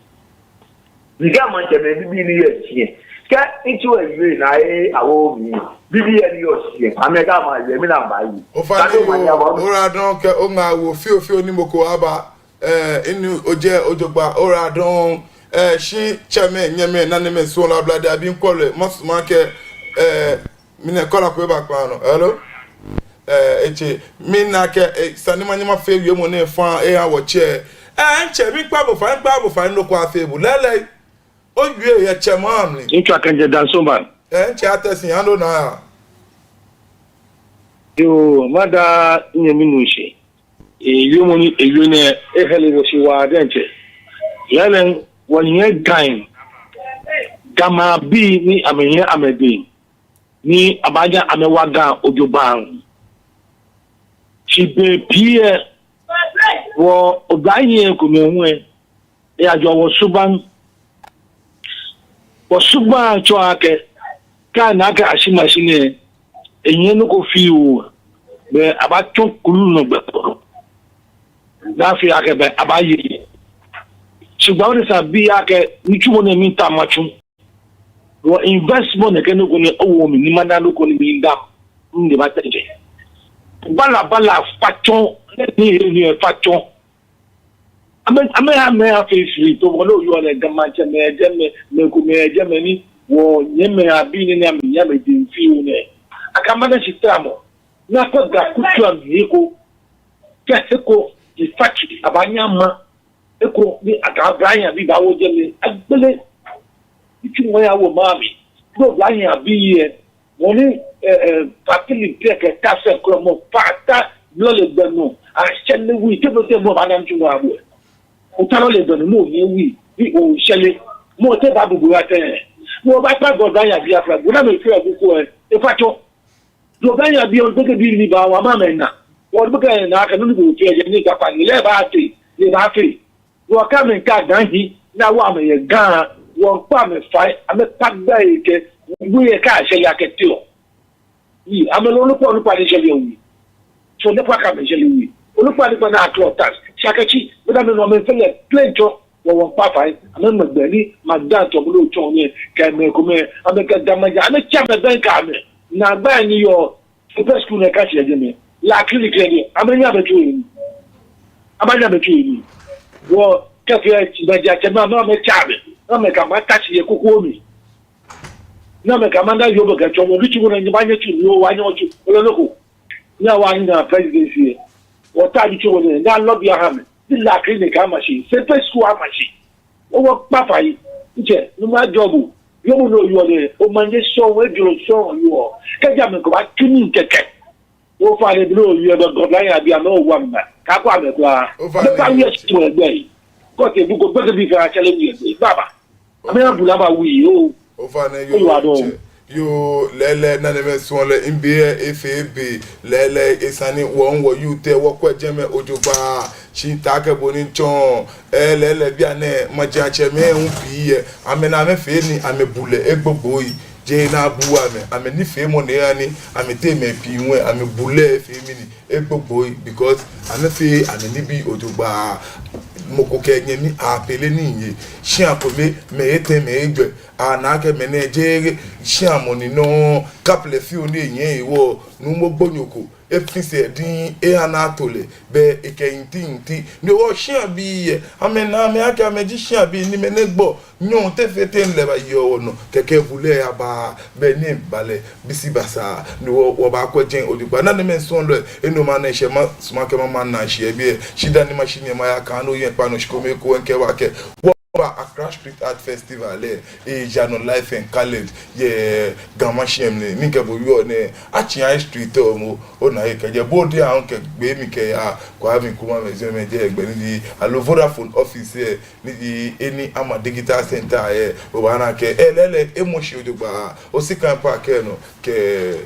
Ni kɛ maŋtsɛ mɛi bibii ni yɛ shi ɛ. Kɛ itsu ɛ yue na ye awo mi. Bibii ɛ ni yɔ shi ɛ. Amɛ ka ma ye, mi na ba yi. Ofainɛ yoo, oyiwala dɔŋŋ kɛ oŋa wo fioo fioo ni mɔ ko aba. Eh, inu ojɛ ojogbaŋŋ, oyiwala dɔŋŋ. Eh, shi tsɛmɛi, nyɛmɛi, nanemɛi, suɔlɔi, ablade abii, mikwɛɔ lɛ, masumɔ akɛ, eh, mina caller ko eba kpaa nɔ. Hello? Eh, etsɛ, mina akɛ, eh, esa ni manyɛ mafee wiemɔ nɛɛ faŋŋ, eh, aha wɔtsɛ. Eh, ntsɛ, miikpa bo fai, miikpa bo fai, nɔ ko afee bo. Lɛɛlɛŋ, owie yɛ tsɛmɛi amli. Ntsɛ Akɛnjɛ Dansoba. Eh, ntsɛ Atɛsi, ando na ya. Yoo, mada nyɛmi nuu shi. Eh, wiemɔ ni ewie nɛɛ, ehele wɔ shi waa diɛŋtsɛ. Lɛɛlɛŋ, wɔnyɛ Ga, Gamɛi abii ni amɛnyɛ amɛdɛŋ. Ni abaanyɛ amɛwa Ga ojogbaŋŋ. Shi bei pii ɛ, wɔ oblahii komɛi hu ɛ, eyajɔɔ wɔ subaŋ. Wɔ subaŋ tsɔɔ akɛ, kɛ ana akɛ ashi mashi nɛɛ, enyɛ nɔ ko fioo, belɛ abaatsɔ kulu nɔ gbɛ ko. Ni afee akɛ belɛ abaaye. Shi gbaa wɔdesa bi akɛ, nitsumɔ nɛɛ miitao matsu. Wɔ investment nɛkɛ nɔ ko ni owo mi ni mana nɔ ko ni miida, ni mibaatsɛ. Bala bala fatsɔ, ni, ni, ni fatsɔ. Amɛ, amɛ, amɛ afee free, to wɔ lɛ yɔɔ lɛ Ga maŋtsɛmɛi jɛmɛ, mɛi komɛi jɛmɛ ni, wɔnyɛmɛi abii ni, ni amɛnyɛ amɛdɛŋ fioo nɛɛ. Akɛ amɛ na shi tramɔ. Ni akɔ Ga kutu amli eko. Kɛ eko, in fact, abaanyɛ ama. Eko ni akɛ oblahii abii baawo jɛmɛ agbele. Itsu mɔ ya wo maŋ mli. Ni oblahii abii ɛ. Mɔ ni, eh, eh, party leader kɛ ta sɛ kulɔ mɔ fata blɔ lɛ gbɛ nɔ. Ashɛ lɛ wui, te bo te mɔ baana nitsu mɔ abu ɛ. Ota lɔ lɛ gbɛ nɔ, mɔ ni wui, ni oshɛ lɛ. Mɔ te baabu bo ya tɛ. Mɔ baakpa gbɔ oblahii abii afra, gbɔ na mɛi fɛɛ abu ko ɛ. Efatsɔ. Yoo, oblahii abii ɛ, gbekɛbii ni baawa amɛ na. Wɔgbekɛ na akɛ nɔ ni bo fee ɛ, ni Ga kpa ni lɛ baafee, lɛ baafee. Wɔkɛ amɛ kɛ Ga hi, ni awo amɛ yɛ Ga, wɔkpa amɛ fai, amɛkpa gbɛ yɛ kɛ, wɔ yɛ kɛ ashɛ ya kɛ teɔ. Yi, amɛ lɛ onukpa, onukpa ni shɛ lɛ wui. So, onukpa kɛ amɛ shɛ lɛ wui. Onukpa ni kpa na atrɔ tax. Shi akɛ tsi, bɛ da mɛ nɔ amɛ fɛɛ lɛ, plain tsɔ. Wɔ wɔkpa fai, amɛmɛ gbɛ ni, ma da tɔ bolo tsɔ ni, kɛ mɛi komɛi, amɛkɛ Ga Manja, amɛtsi amɛ bɛŋkɛ amɛ. Naagba ni yɔɔ, open school nɛɛ kɛ tsi yɛ jɛmɛ. La clinic yɛ jɛmɛ, amɛnyɛ amɛtsu yɛ mli. Amɛnyɛ amɛtsu yɛ mli. Wɔkɛ fɛɛ, Manja tsɛmɛi, amɛ, amɛtsi amɛ. Amɛkɛ amɛ ta shi yɛ koko mli. Ni amɛkɛ amɛ da yoo bɛ kɛ tsɔ, wɔ bi tsu ko na, nyɛ baanyɛ tsu, yoo, wɔnyɛ wɔtsu, ole nɔ ko. Ni awa ni na presidency ɛ. Wɔta bi tsu ko nɛ, ni alɔ bi aha mɛ. Ni la clinic ama shi, sɛ pɛ school ama shi. Wɔ wɔkpa fai, ntsɛ, ni ma job, yoo mɔ ni yɔɔ nɛ, omanye sɔŋŋ, ejurɔ sɔŋŋ yɔɔ. Kɛji amɛkɛba tsu nii kɛkɛ. Ofainɛ bi ni oyɔɔ nɛ, oblahii abii amɛ owa mɛ. Kaakɔ amɛ kwraa. Ofainɛ. Bɛ pa wiɛ shi mɔ gbɛ yi. Kɔ te bu ko, gbekɛbii fɛɛ atsɛ lɛ mli yɛ gbɛ yi. Baba. Amɛya bula ba wi o. Ofainɛ yoo. Oyiwala dɔŋŋ. Yoo, lɛɛlɛŋ nanemɛi suɔlɔi, mibi ɛ efee be, lɛɛlɛŋ esa ni wɔ, wɔ youth ɛ wɔkwɛ jɛmɛ ojogbaŋŋ, shi taakɛ bɔ ni tsɔɔ, eh, lɛɛlɛŋ bianɛ, majiatsɛmɛi hu pii yɛ, amɛ na amɛfee ni amɛbulɛ egbogbo yi, jeee ni abu amɛ, amɛnifeemɔ nɛɛ ni, amɛteŋ mɛi pii hu, amɛbulɛ efee mli ni, egbogbo yi, because amɛfee amɛnibii ojogbaŋŋ. mɔ ko kɛ enyɛmi apele nii yɛ shia ko mli, mɛi etɛ mɛi ejwɛ, ana akɛ mɛnɛ jeee shia mɔ ni nɔ, kaplɛ fioo ni enyɛ ewɔ, nuumo gbonyo ko efite diŋŋ, eha ni ato lɛ, bɛ ekɛ nti nti. Ni wɔ shiabii yɛ, amɛna amɛ akɛ amɛji shiabii ni mɛnɛ gbɔ nyɔɔŋ tɛfɛ tɛŋŋ lɛ baye wɔnɔ, kɛkɛ bulɛ yaba, bɛ ni ba lɛ bisi basa. Ni wɔ, wɔbaakwɛ jɛi ojogbaŋŋ. Nanemɛi suɔlɔi, enɛ ma nɛ shɛ ma, suma kɛ ma mana shi yɛ biɛ. Shi dani mashi ni maya kan no yɛ kpa nɔ shi kome ko ŋkɛɛ akɛ wɔbaa Accra Street Art Festival lɛ, eyaa nɔ live and colored yɛ Ga Mashie mli, ni kɛ bo yɔɔ nɛɛ, atsĩ High Street ɔ mɔ, ona he kɛjɛ bo diɛŋtsɛ kɛgbe mli kɛya Kwame Nkrumah Museum jɛ gbɛ ni ji, aloo Vodafone office yɛ, ni ji he ni ama digital center yɛ, obaana akɛ lɛɛlɛŋ emɔ shi ojogbaŋŋ, Osikan Park lɛ nɔ kɛ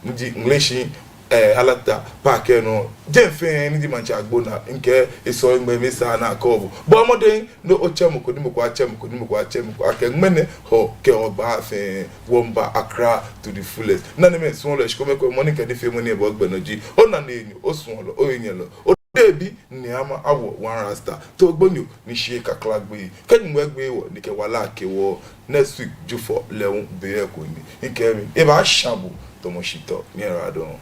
ni ji Ŋleshi, eh, Alata Park lɛ nɔ, jɛi fɛɛ ni ji maŋtsɛ agbo naa, ŋkɛɛ esɔ eŋmɛ mi sa na kɔbu. Bɔ mɔdɛŋ ni otsɛ mɔ ko, ni mɔ ko atsɛ mɔ ko, ni mɔ ko atsɛ mɔ ko, akɛ ŋmɛnɛ Hɔɔ kɛ Hɔgbaa fɛɛ, wɔmiiba Accra to the fullest. Nanemɛi suɔlɔi, shi kome ko mɔ ni kɛ nifeemɔ ni ebɔ gbɛ nɔ ji, onane nyo, osuɔlɔ, ohenyɛlɔ, odebi, ni ama awɔ One Rasta, too gbonyo ni shi kakla gbee. Kɛ Nyɔŋmɔ egbe wɔ ni kɛ wala ke wɔ, next week Jufɔ lɛ hu be ko ni, ŋkɛɛ mi, ebaasha bo tamɔ shitɔ ni era dɔŋŋ.